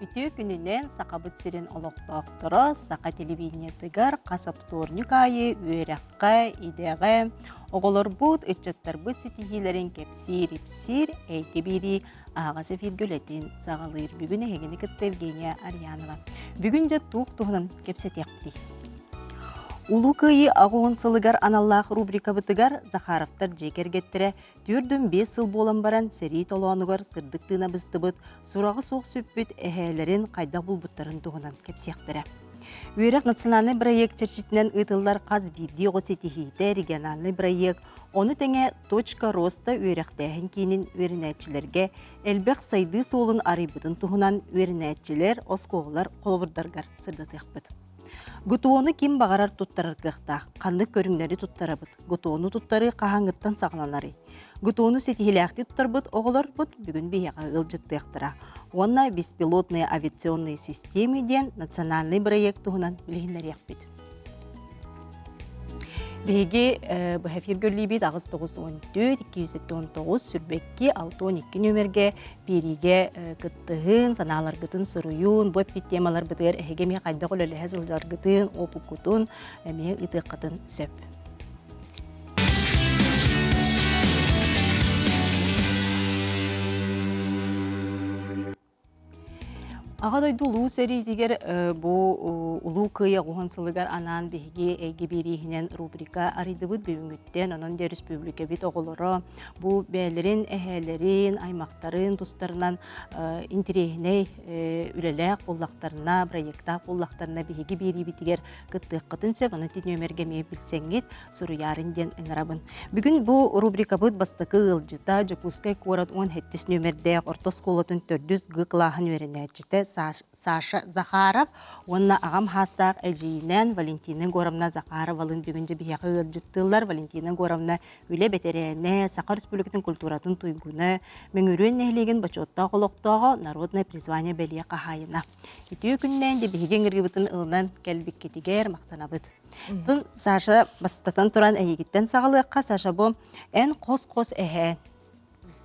Үтүө күнүнэн Сахабыт сирин олохтоохторо саха телевидениетыгар хас оптуорньук аайы үөрэххэ, идэҕэ, оҕолорбут, ыччаттарбыт ситиһиилэрин кэпсиир-ипсиир эйгэ биэрии аһаҕас эфиргэ үлэтин саҕалыыр. Бүгүн эһигини кытта Евгения Арьянова. Бүгүн дьэ туох туһунан кэпсэтиэхпитий? Улуу Кыайыы аҕыс сылыгар аналлаах рубрикабытыгар Захаровтар дьиэ кэргэттэрэ 4-5 сыл буолан баран сэрии толоонугар сырдык тыына быстыбыт, сураҕа суох сүппүт эһээлэрин хайдах булбуттарын туһунан кэпсиэхтэрэ. Үөрэх национальнай бырайыак чэрчитинэн ыытыллар хас биирдии оҕо ситиһиитэ региональнай бырайыак, ону тэҥэ «Точка роста» үөрэхтээһин киинин үөрэнээччилэргэ элбэх сайдыы суолун арыйбытын туһунан үөрэнээччилэр, оскуолалар холобурдарыгар сырдатыахпыт. ГТО-ну ким баҕарар туттарар кыахтаах. Ханнык көрүҥнэри туттарабыт? ГТО-ну туттарыы хаһааҥҥыттан саҕаланарый? ГТО-ну ситиһиилээхтик туттарбыт оҕолорбут бүгүн биһиэхэ ыалдьыттыахтара. Уонна беспилотные авиационные системы диэн национальный бырайыак туһунан билиһиннэриэхпит. Биһиги быһа эфиргэ үлэлиибит 894 279 22 62 нүөмэргэ биэриигэ кыттыһын, санааларгытын суруйун, бу эппит темаларбытыгар эһиги эмиэ хайдах үлэлэһэ сылдьаргытын, опуккутун эмиэ ыытыаххытын сөп. Аҕа дойду Улуу сэриитигэр бу Улуу Кыайыы оҕуһун сылыгар анаан биһиги эйгэ биэрииһинэн рубрика арыйдыбыт бүгүҥҥүттэн. Онон дьэ республикабыт оҕолоро бу бэйэлэрин эһээлэрин, аймахтарын тустарынан интэриэһинэй үлэлээх буоллахтарына, проектаах буоллахтарына биһиги биэриибитигэр кыттыаххытын сөп. Онон ити нүөмэргэ эмиэ билсэҥҥит суруйаарын диэн ыҥырабын. Бүгүн бу рубрикабыт бастакы ыалдьыта Дьокуускай куорат 17 нүөмэрдээх орто оскуолатын төрдүс Г кылааһын үөрэнээччитэ Саша Захаров уонна аҕам хаастаах эдьиийинээн Валентина Егоровна Захаровалыын бүгүн дьэ биһиэхэ ыалдьыттыыллар. Валентина Егоровна үлэ бэтэрээнэ, Саха Республикатын культуратын туйгуна, Мөҥүрүөн нэһилиэгин бочуоттаах олохтооҕо, народное призвание бэлиэ хаһаайына. Үтүө күннээн дьэ биһиги ыҥырыыбытын ылынан кэлбиккитигэр махтанабыт. Тун Саша бастатан туран эйигиттэн саҕалыахха. Саша бу эн хос-хос эһээ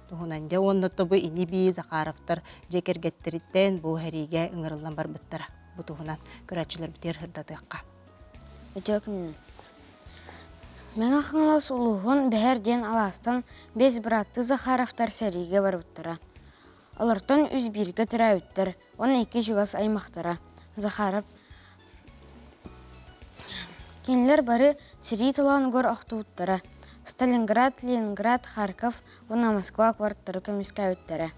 туһунан дьэ уонна тобу ини-бии Захаровтар дьиэ кэргэттэриттэн бу сэриигэ ыҥырыллан барбыттара. Бу туһунан көрөөччүлэрбитигэр сырдатыахха. Үтүө күнүнэн. Мэҥэ Хаҥалас улууһун Бэһэр диэн алаастан биэс бырааттыы Захаровтар сэриигэ барбыттара. Олортон үс бииргэ төрөөбүттэр уонна икки чугас аймахтара Захаров Кинилэр бары сэрии толоонугар охтубуттара, Сталинград, Ленинград, Харьков уонна Москва куораттары көмүскээбиттэрэ.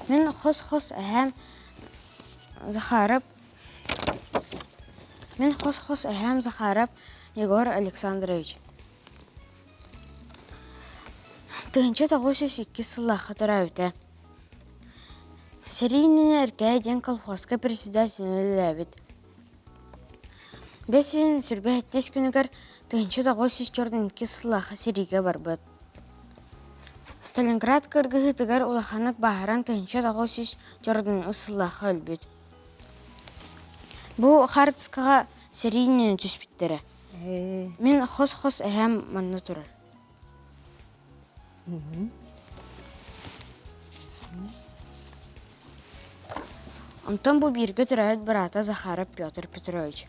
Мин хос-хос эһээм Захаров Мин хос-хос эһээм Захаров Егор Александрович 1902 сыллаахха төрөөбүтэ. Сэрии иннинэ Эркээйи диэн колхозка председателинэн үлэлээбит. Бэс ыйын сүрбэ сэттис күнүгэр 1942 сыллаахха сэриигэ барбыт. Сталинград кыргыһыытыгар улаханнык бааһыран 1943 сыллаахха өлбүт. Бу хаартыскаҕа сэрии иннинэ түспүттэрэ. Мин хос-хос эһээм манна турар. Онтон бу бииргэ төрөөбүт быраата Захаров Петр Петрович.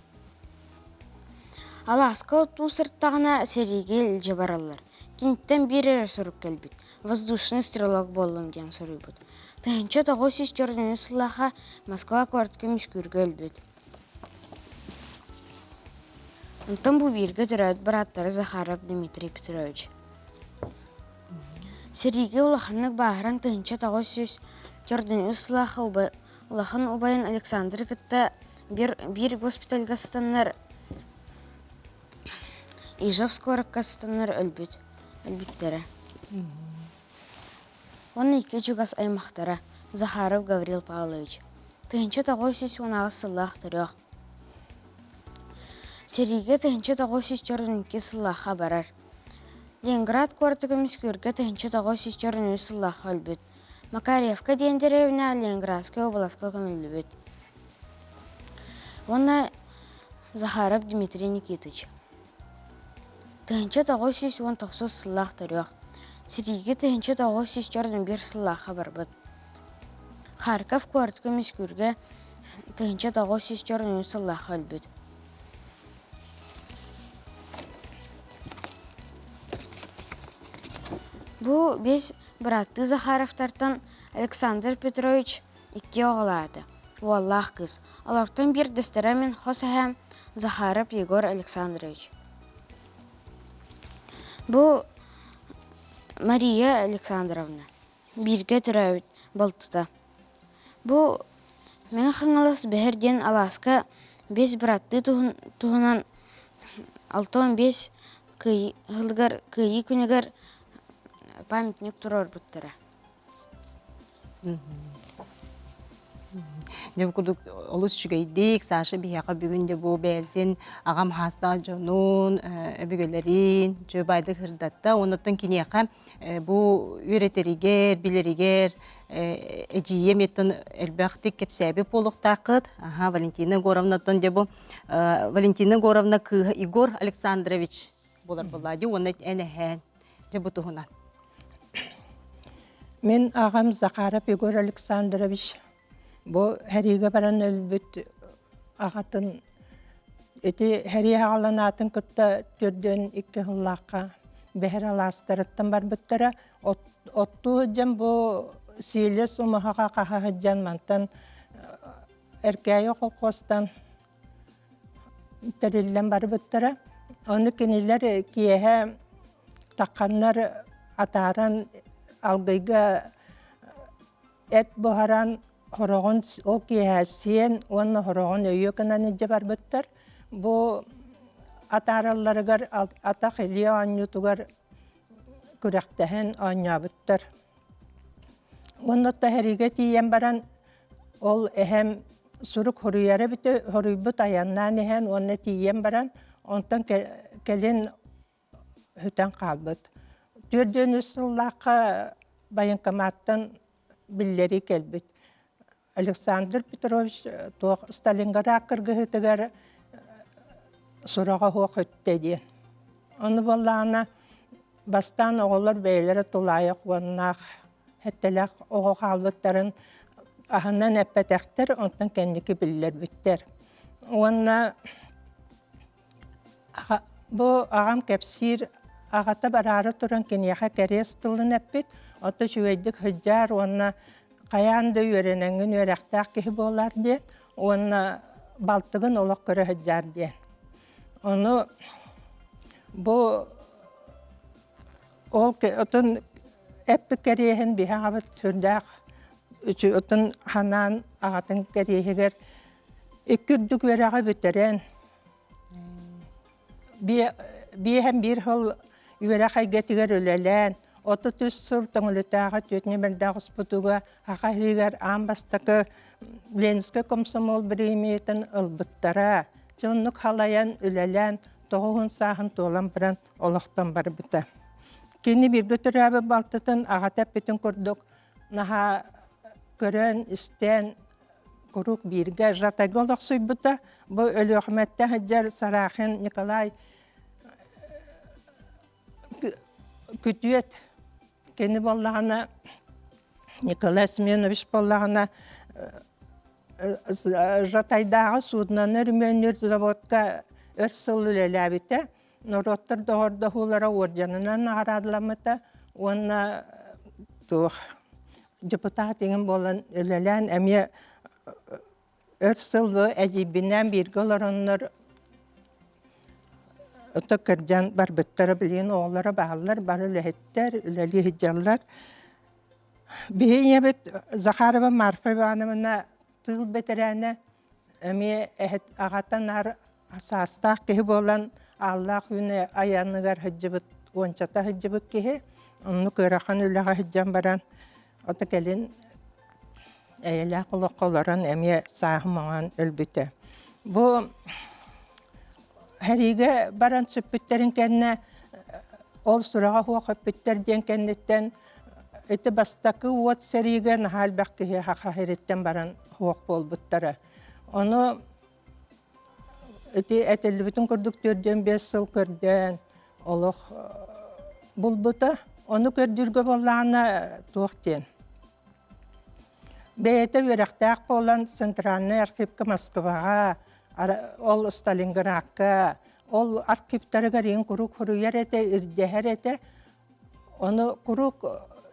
Алааска оттуу сырыттаҕына сэриигэ илдьэ бараллар. Киниттэн биир эрэ сурук кэлбит, воздушный стрелок буоллум диэн суруйбут. 1904 сыллаахха Москва куоратка көмүскүүргэ өлбүт. Онтон бу бииргэ төрөөбүт бырааттара Захаров Дмитрий Петрович. Сэриигэ улаханнык бааһыран 1993 сыллаахха улахан убайын Александры кытта биир госпитальга сытаннар Ижевск куоракка сытаннар өлбүт, өлбүттэрэ. Уонна икки чугас аймахтара Захаров Гаврил Павлович, 1918 сыллаах төрүөх. Сэриигэ 1942 сыллаахха барар. Ленинград куораты көмүскүүргэ 1943 сыллаахха өлбүт. Макарьевка диэн дэриэбинэҕэ Ленинградскай уобаласка көмүллүбүт. Уонна Захаров Дмитрий Никитич. 1999 сыллаах төрүөх. Сэриигэ 1991 сыллаахха барбыт. Харьков куорат көмүскүүргэ 1943 сыллаахха өлбүт. Бу биэс бырааттыы Захаровтартан Александр Петрович икки оҕолоото, уоллаах кыыс. Олортон биирдэстэрэ мин хос эһээм Захаров Егор Александрович. Бу Мария Александровна бииргэ төрөөбүт балтыта. Бу Мэҥэ Хаҥалас Бэһэр диэн алааска биэс быраттыы туһунан 65 сылыгар Кыайыы күнүгэр памятник туруорбуттара. Дьэ бу курдук олус үчүгэйдик Саша биһиэхэ бүгүн дьэ бу бэйэтин аҕам хаастаах дьонун, өбүгэлэрин дьүө-баайдык сырдатта. Оннуттан киниэхэ бу үөрэтэригэр, билэригэр эдьиийэ эмиэттэн элбэхтик кэпсээбит буолуохтааххыт. Аха, Валентина Егоровнаттан дьэ бу Валентина Егоровна кыыһа Егор Александрович буолар буолла дии уонна эн эһээн дьэ бу туһунан. Мин аҕам Захаров Егор Александрович бу сэриигэ баран өлбүт аҕатын ити сэрии аҕаланаатын кытта төрдүөн икки сыллаахха бэһэр алаастарыттан барбыттара. Оттуу сылдьан бу Сиэлэс умуһаҕа хаһа сылдьан мантан Эркээйи холкуостан тэриллэн барбыттара. Ону кинилэр киэһэ тахханнар атааран алгыйга эт буһаран хороҕун ол киэһэ сиэн уонна хороҕун өйүө гынан илдьэ барбыттар. Бу атааралларыгар атах илии оонньуутугар күрэхтэһэн оонньообуттар. Уонна сэриигэ тиийэн баран ол эһэм сурук хоруйара эбитэ хоруйбут айаннаан иһэн уонна тиийэн баран онтон кэлин сүтэн хаалбыт. 43 сыллаахха военкоматтан биллэрии кэлбит. Александр Петрович туох Сталинград кыргыһыытыгар сураҕа суох өттө диэн. Ону буоллаҕына бастаан оҕолор бэйэлэрэ тулаайах уоннаах сэттэлээх оҕо хаалбыттарын аһынан эппэтэхтэр, онтон кэнники биллэрбиттэр. Уонна Бу аҕам кэпсиир, аҕата бараары туран киниэхэ кэриэс тылын эппит, ото үчүгэйдик сылдьаар уонна хайаан да үөрэнэҥҥин үөрэхтээх киһи буолаар диэн уонна балтыгын олох көрө сылдьаар диэн. Ону бу ол отун эппит кэриэһин биһи аҕабыт сүрдээх отун ханаан аҕатын кэриэһигэр икки үрдүк үөрэҕи бүтэрэн Биэһэн биир сыл үөрэх эйгэтигэр үлэлээн, 33 сыл Төҥүлүтээҕи түөрт нүөмэрдээх успутуга Саха сиригэр аан бастакы Ленскэй комсомол бириэмийэтин ылбыттара. Дьэ оннук халайан үлэлээн, тоҕуһун сааһын туолан баран олохтон барбыта. Кини бииргэ төрөөбүт балтытын аҕата эппитин курдук наһаа көрөн-истэн куруук бииргэ Жатайга олохсуйбута. Бу Өлүөхүмэттэн сылдьар Сарахин Николай күтүөт кини буоллаҕына Николай Семенович буоллаҕына Жатайдааҕы судноны өрөмүөннүүр заводка өр сыл үлэлээбитэ. Норуоттар доҕордоһуулара уордьанынан наҕараадаламмыта уонна туох депутат иҥин буолан үлэлээн эмиэ өр сыл бу эдьиийбинээн бииргэ олороннор ото кырдьан барбыттара билигин оҕолоро бааллар бары үлэһиттэр үлэлии сылдьаллар биһи ийэбит Захарова Марфа Ивановна тыыл бэтэрээнэ Эмиэ аҕата наар саастаах киһи буолан, Ааллаах Үүнэ айаныгар сылдьыбыт, уончата сылдьыбыт киһи. Оннук ыарахан үлэҕэ сылдьан баран, ото кэлин эйэлээх олоххо олорон эмиэ сааһым оҥоон өлбүтэ. Бу сэриигэ баран сүппүттэрин кэннэ ол сураҕа суох өппүттэр диэн кэнниттэн ити бастакы уот сэриигэ наһаа элбэх киһи саха сириттэн баран суох буолбуттара. Ону ити этиллибитин курдук 45 сыл көрдөөн олох булбута. Ону көрдүүргэ буоллаҕына туох диэн. Бэйэтэ үөрэхтээх буолан Центральнай архивка Москваҕа, ол Сталинградка, ол архивтарыгар иин куруук суруйар этэ, ирдэһэр этэ. Ону куруук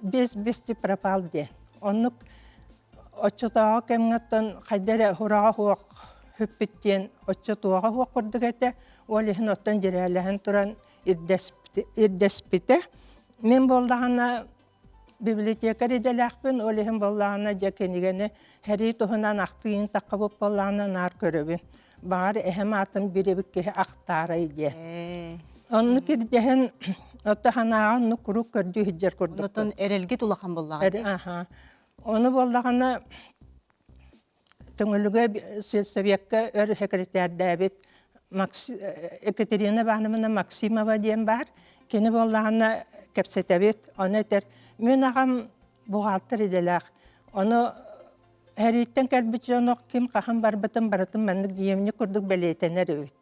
без вести пропал диэн. Оннук оччотооҕу кэмҥэ оттон хайда эрэ хураҕа суох сүппүт диэн оччотуоҕа суох курдук этэ. Ол иһин оттон дьирээлэһэн туран ирдэспитэ. Мин буоллаҕына библиотекарь идэлээхпин, ол иһин буоллаҕына дьэ кинигэни сэрии туһунан ахтыйын таххабыт буоллаҕына наар көрөбүн. Баҕар эһэм аатын бирэбит киһи ахтаарай диэн. Оннук ирдэһэн отто санааҕа оннук куруук көрдүү сылдьар курдук. Онтон эрэлгит улахан буоллаҕа дии. Аха. Ону буоллаҕына Төҥүлүгэ сельсовекка өр секретарьдаабыт Екатерина Ивановна Максимова диэн баар. Кини буоллаҕына кэпсэтэбит. Ону этэр, мин аҕам бухгалтер идэлээх. Ону Сэрииттэн кэлбит дьоно ким хаһан барбытын барытын маннык дневник курдук бэлиэтэнэр эбит.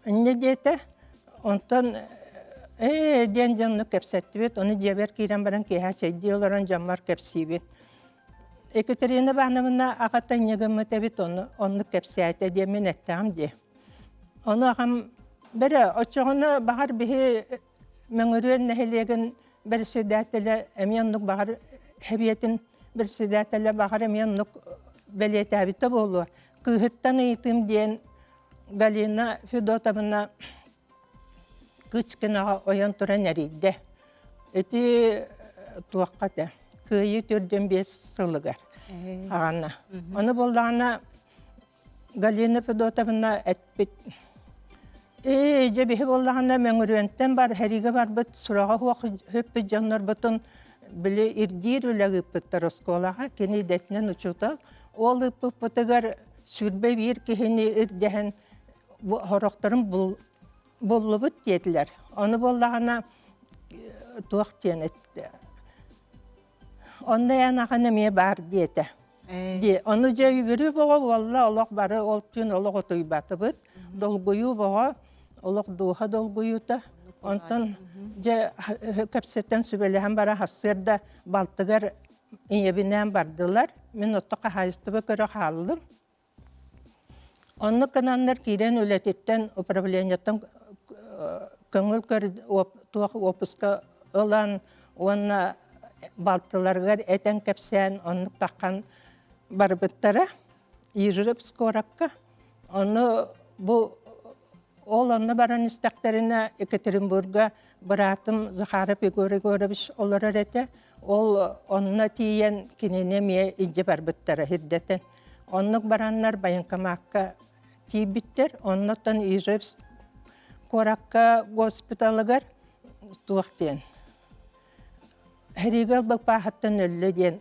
Инньэ диэтэ, онтон ээ диэн дьонну кэпсэттибит, ону дьиэбэр киирэн баран киэһэ чэйдии олорон дьоммор кэпсиибин. Екатерина Ивановна аҕата инньэ гыммыт эбит, ону оннук кэпсээтэ диэммин эттэҕим дии. Ону аҕам бэрэ оччоҕуна баҕар биһи Мөҥүрүөн нэһилиэгин бэрэссэдээтэлэ эмиэ оннук баҕар Сэбиэтин бэрэссэдээтэлэ баҕар эмиэ оннук бэлиэтээбитэ буолуо. Кыыһыттан ыйытыым диэн Галина Федотовна Кычкинаҕа ойон туран эрийдэ. Ити туохха этэ? Кыайыы 45 сылыгар аҕана. Ону буоллаҕына Галина Федотовна эппит: «Ээ, дьэ биһи буоллаҕына Мөҥүрүөнтэн бар, сэриигэ барбыт сураҕа суох сүппүт дьоннорбутун били ирдиир үлэ ыыппыттар оскуолаҕа, кини идэтинэн учуутал. Ол ыыппыппытыгар 21 киһини ирдэһэн сорохторун буллубут диэтилэр. Ону буоллаҕына туох диэн эттэ Онно эн ахан эмиэ баар диэтэ. Дии, ону дьэ үбүрүү боҕо буолла, олох бары ол түүн олох утуйбатыбыт. Долгуйуу боҕо, олох дууһа долгуйуута. Онтон дьэ кэпсэтэн сүбэлэһэн бара сарсыарда балтыгар ийэбинээн бардылар. Мин отто хаһаайыстыба көрө хааллым. Оннук гынаннар киирэн үлэтиттэн управлениеттан көҥүл көр туох уоппуска ылан уонна балтыларыгар этэн кэпсээн оннук таххан барбыттара Ижевск куоракка. Ону бу Ол онно баран истэхтэринэ Екатеринбурга быраатым Захаров Егор Егорович олорор этэ. Ол онно тиийэн кинини эмиэ илдьэ барбыттара сирдэтэн. Оннук бараннар военкомакка тиийбиттэр. Оннуттан Ижевск куоракка госпиталыгар туох диэн Сэриигэ ылбыппааһыттан өллө диэн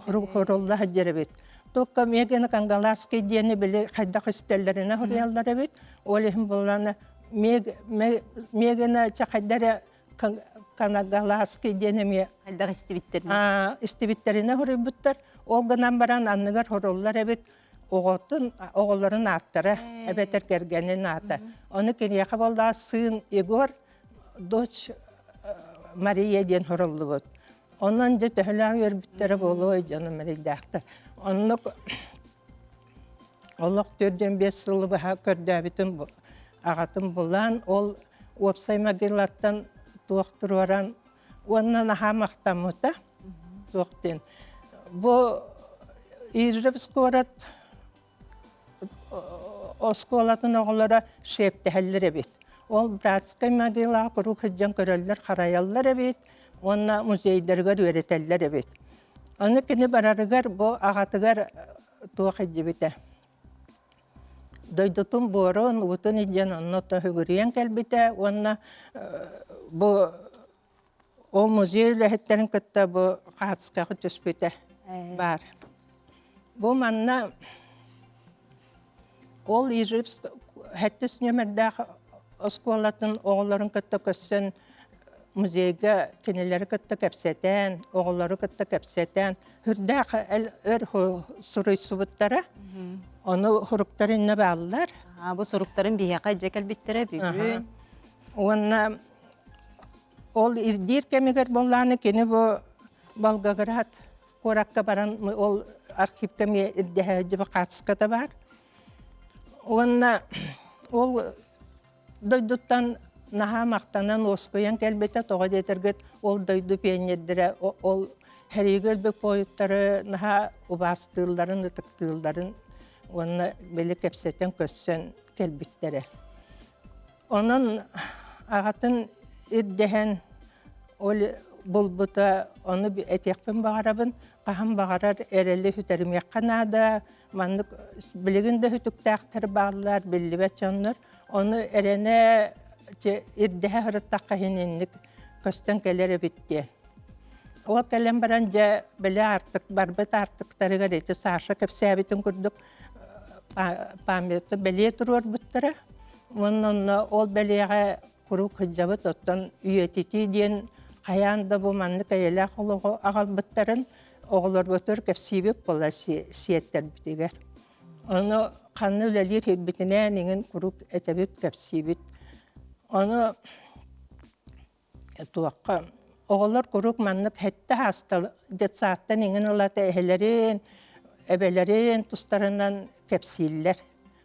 хорулла сылдьар эбит. Туокка Мегина Кангаласский диэни били хайдах истэллэринэ хоруйаллар эбит. Ол иһин буоллаҕына Мегина чэ хайда эрэ Канагаласский диэн эмиэ хайдах истибиттэринэ истибиттэринэ хоруйбуттар. Ол гынан баран анныгар хоруллар эбит оҕотун оҕолорун ааттара эбэтэр кэргэнин аата. Ону киниэхэ буоллаҕа сын Егор дочь Мария диэн хороллубут. Онон дьэ төһөлөөх үөрбүттэрэ буолуой дьонум эрэйдээхтэр. Оннук олох 45 сылы быһа көрдөөбүтүм аҕатын булан, ол уопсай могилаттан туох туруоран уонна наһаа махтаммыта туох диэн. Бу Ижевск куорат оскуолатын оҕолоро шефтэһэллэр эбит. Ол братскай могилаҕа куруук сылдьан көрөллөр, харайаллар эбит уонна музейдарыгар үөрэтэллэр эбит. Аны кини барарыгар бу аҕатыгар туох илдьибитэ. Дойдутун буорун, уутун илдьэн онно үгүрүйэн кэлбитэ уонна бу ол музей үлэһиттэрин кытта бу хаацкаҕа түспүтэ баар. Бу манна ол Ижевск сэттис нүөмэрдээх оскуолатын оҕолорун кытта көрсөн музейга кинилэри кытта кэпсэтэн, оҕолору кытта кэпсэтэн, сүрдээх өр суруйсубуттара. Ону суруктар иннэ бааллар. Бу суруктарын биһиэхэ дьэ кэлбиттэрэ бүгүн. Уонна Ол ирдиир кэмигэр буоллаҕына кини бу Волгоград. куоракка баран ол архивка эмиэ ирдэһэ хаачыската баар. Уонна ол дойдуттан наһаа махтанан уоскуйан кэлбитэ, тоҕо диэтэргит ол дойду пионердэрэ ол сэриигэ өлбүт буойуттары наһаа убаастыылларын, ытыктыылларын уонна били кэпсэтэн көрсөн кэлбиттэрэ. Онон аҕатын ирдэһэн ол булбута, ону этиэхпин баҕарабын, хаһан баҕарар эрэли сүтэримиэххэ наада, маннык билигин да сүтүктээхтэр бааллар, биллибэт дьоннор, ону эрэнэ ирдэһэ сырыттахха иһин инник көстөн кэлэр эбит диэн. Ол кэлэн баран дьэ били аартык барбыт аартыктарыгар ити Саша кэпсээбитин курдук памятка бэлиэ туруорбуттара. Уонна онно ол бэлиэҕэ куруук сылдьабыт, оттон үйэтитии диэн хайаан да бу маннык эйэлээх олоҕу аҕалбыттарын оҕолорбутугар кэпсиибит буола сиэттэрбитигэр. Ону ханна үлэлиир сирбитинээн иҥин куруук этэбит, кэпсиибит. Ону туохха оҕолор куруук маннык сэттэ саастал детсадтан иҥин ылата эһэлэрин, эбэлэрин тустарынан кэпсииллэр.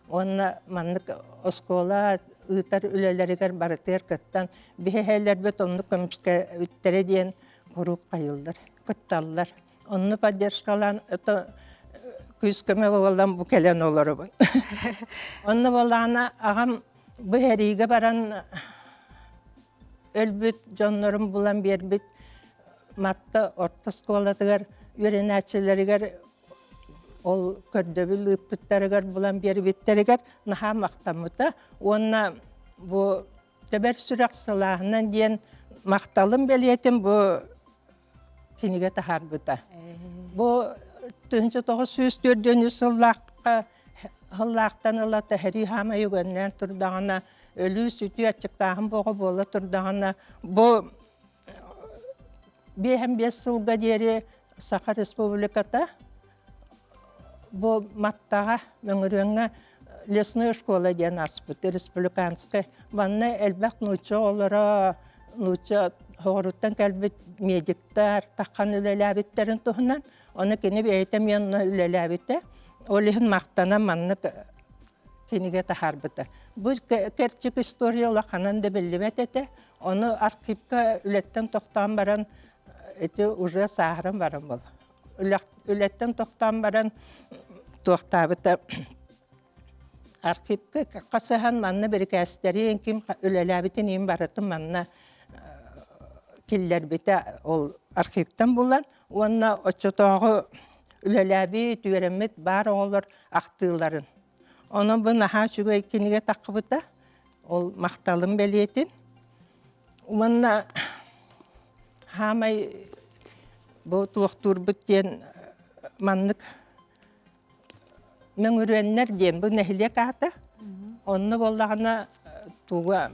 Уонна маннык оскуола ыытар үлэлэригэр барытыгар кыттан биһи эһэлэрбит оннук көмүскэбиттэрэ диэн куруук хайыллар, кытталлар. Онно поддержкалаан это күүс-көмө буолан бу кэлэн олоробун. Онно буоллаҕына аҕам бу сэриигэ баран өлбүт дьоннорун булан биэрбит Матта орто оскуолатыгар үөрэнээччилэригэр ол көрдөбүл ыыппыттарыгар булан биэрбиттэригэр наһаа махтаммыта уонна бу Тэбэр сүрэх сылааһынан диэн махталым бэлиэтин бу кинигэ таһаарбыта. Бу 1943 сыллаахха сыллаахтан ыла тэһэрии хаамай үгэннээн турдаҕына, өлүү-сүтүү аччыктааһын буоҕа буола турдаҕына, бу 55 сылга диэри Саха Республиката бу Маттаҕа, Мөҥүрүөҥҥэ лесной школа диэн аспыт, республиканскай. Манна элбэх нуучча оҕолоро, нуучча соҕурууттан кэлбит медиктар таххан үлэлээбиттэрин туһунан, ону кини бэйэтэ эмиэ онно үлэлээбитэ. Ол иһин махтанан маннык кинигэ таһаарбыта. Бу кэрчик история улаханан да биллибэт этэ. Ону архивка үлэттэн тохтоон баран, ити уже сааһыран баран буолла. Үлэттэн тохтоон баран туохтаабыта архивка хасыһан манна бирикээстэрин ким үлэлээбитин иһин барытын манна киллэрбитэ ол архивтан булан уонна оччотооҕу үлэлээбит, үөрэммит баар оҕолор ахтыыларын. Онон бу наһаа үчүгэй кинигэ таххыбыта. Ол махталым бэлиэтин. Уонна хаамай бу туохтуурбут диэн маннык Мөҥүрүөннэр диэн бу нэһилиэк аата. Онно буоллаҕына туга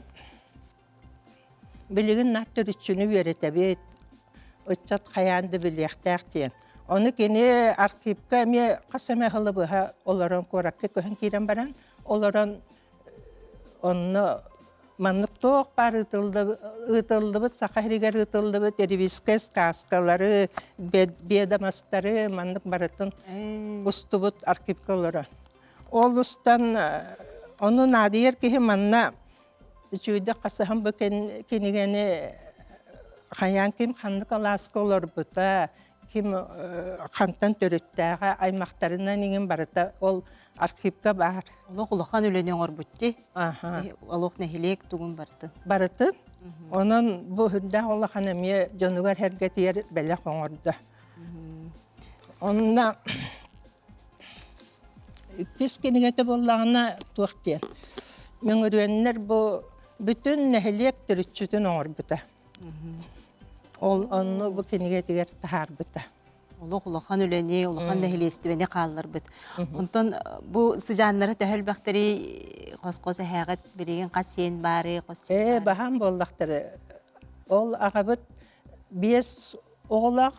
билигин наар төрүччүнү үөрэтэбит, ыччат хайаан да билиэхтээх диэн. Ону кини архивка эмиэ хас эмэ сылы быһа олорон куоракка көһөн киирэн баран олорон онно маннык туох баар ыытыллыбыт Саха сиригэр ыытыллыбыт ревизскэй сказкалары, ведомостары маннык барытын устубут архивка олорор. Ол устан ону наадыйар киһи манна үчүгэйдик хасыһан бу кинигэни хайаан ким ханнык алааска олорбута, ким хантан төрүттээҕэ, аймахтарынан иҥин барыта ол архивка баар. Олох улахан үлэни оҥорбут дии. Олох нэһилиэк тугун барытын. Барытын. Онон бу үрдээх улахан эмиэ дьонугар сэргэтигэр бэлэх оҥордо. Онно иккис кинигэтэ буоллаҕына туох диэн. Мөҥүрүөннэр бу бүтүн нэһилиэк төрүччүтүн оҥорбута. Ол онно бу кинигэтигэр таһаарбыта. Олох улахан үлэни, улахан нэһилиэстибэни хаалларбыт. Онтон бу сыдьааннара төһө элбэхтэрий хос-хос эһээҕит билигин хас сиэн баары, хос сиэн Ээ, баһаам буоллахтары. Ол аҕабыт биэс оҕолоох,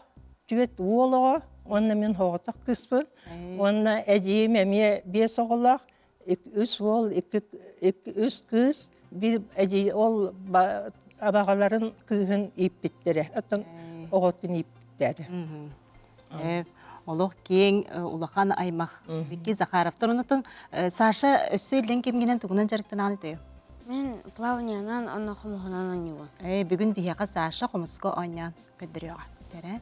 түөрт уол оҕо, уонна мин соҕотох кыыспын. Уонна эдьиийим эмиэ биэс оҕолоох, үс уол, икки, үс кыыс, биир эдьиий ол абаҕаларын кыыһын ииппиттэрэ, оттон оҕотун ииппиттэрэ. Олох киэҥ улахан аймах. Бикки Захаровтар. Онутун Саша өссө иллэҥ кэмҥинэн тугунан дьарыктанаҕын итэ? Мин плавниянан онно хомуһунан оонньуубун. Бүгүн биһиэхэ Саша хомуска оонньоон көрдөрүөҕэ. Тэрэ.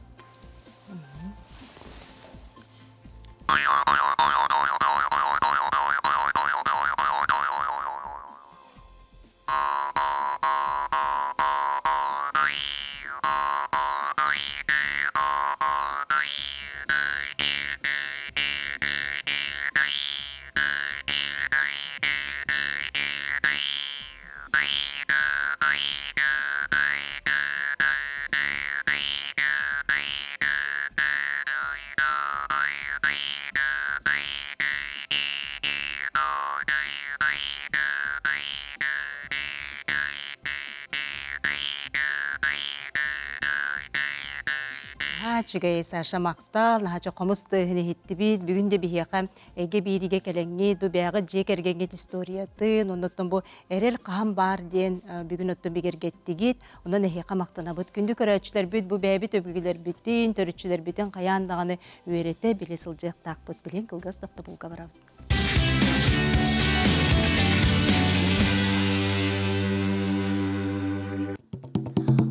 Наһаа үчүгэй Саша махтал, наһаа хомус тыаһын иһиттибит. Бүгүн де биһиэхэ эйгэ бииригэ кэлэҥҥит, бу бэйэҕит дьиэ кэргэҥҥит историятын, оннуттан бу эрэл хаһан баар диэн бүгүн оттон бигэргэттигит. Онон эһиэхэ махтанабыт. Күндү көрөөччүлэрбит, бу бэйэбит өбүгэлэрбитин, төрүччүлэрбитин хайаан даҕаны үөрэтэ, билэ сылдьыахтаахпыт. Билин кылгас тохтобулга барабыт.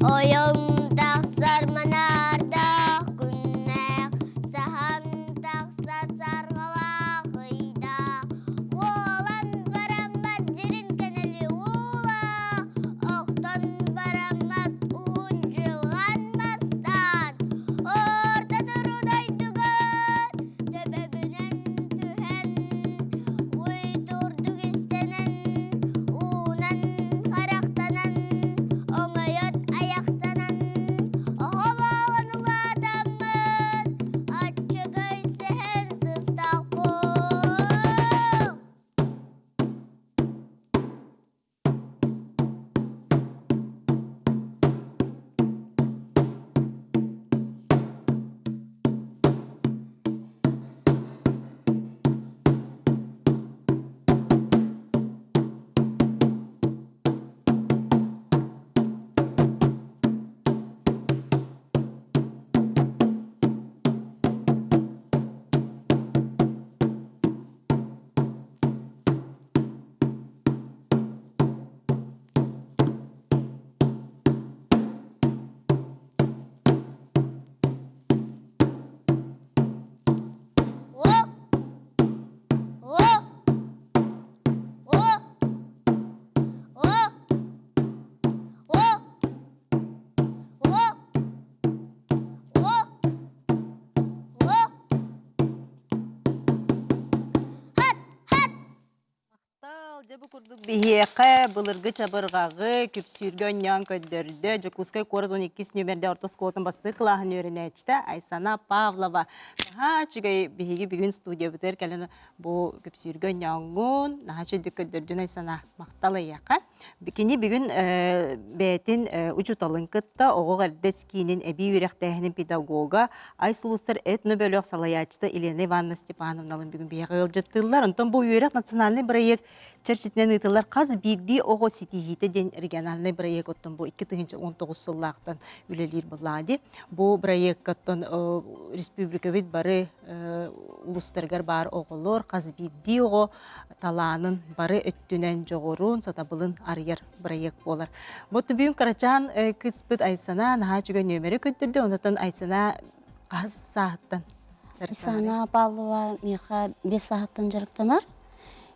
Ойон тахсар манаардаах күннээх, саһан тахсар сарҕалаах ыйдаах, уолан бараммат дьирин кэнэли уулаах, охтон бараммат уһун дьылҕан бастаан, орто туру дойдугар төбөбүнэн түһэн, уйдурдук истэнэн, уунан харахтанан, оҥойор айахтанан, оҕолоон улаатаммын, аччыгый сэһэн сыстахпын. О! О! О! О! О! О! О! О! Хат! Хат! Махтал, дьэ бу курдук биһиэхэ былыргы чабырҕаҕы күпсүүргэ онньоон көрдөрдө Дьокуускай куорат 12 нүөмэрдэ орто оскуолатын бастакы кылааһын үөрэнээччитэ Айсана Павлова. Наһаа үчүгэй биһиги бүгүн студиябытыгар кэлэн бу күпсүүргэ онньооҥҥун наһаа үчүгэйдик көрдөрдүн Айсана. Махтал эйиэхэ. Кини бүгүн бэйэтин учууталын кытта оҕо эрдэс киинин эбии үөрэхтээһинин педагога, Ай-Сулустар этно-бөлөх салайааччыта Елена Ивановна Степановналын бүгүн биһиэхэ ыалдьыттыыллар. Онтон бу үөрэх национальнай бырайыак чэрчитинэн ыытыллар хас биирдии оҕо ситиһиитэ диэн региональнай бырайыак оттон бу 2019 сыллаахтан үлэлиир буоллаҕа дии. Бу бырайыакка оттон республикабыт бары улуустарыгар баар оҕолор хас биирдии оҕо талаанын бары өттүнэн дьоҕурун, сатабылын арыйар бырайыак буолар. Бу бүгүн кырачаан кыыспыт Айсана наһаа үчүгэй нүөмэри көрдөрдө. Онтон Айсана хаһыс сааһыттан Айсана Павлова миэхэ 5 сааһыттан дьарыктанар.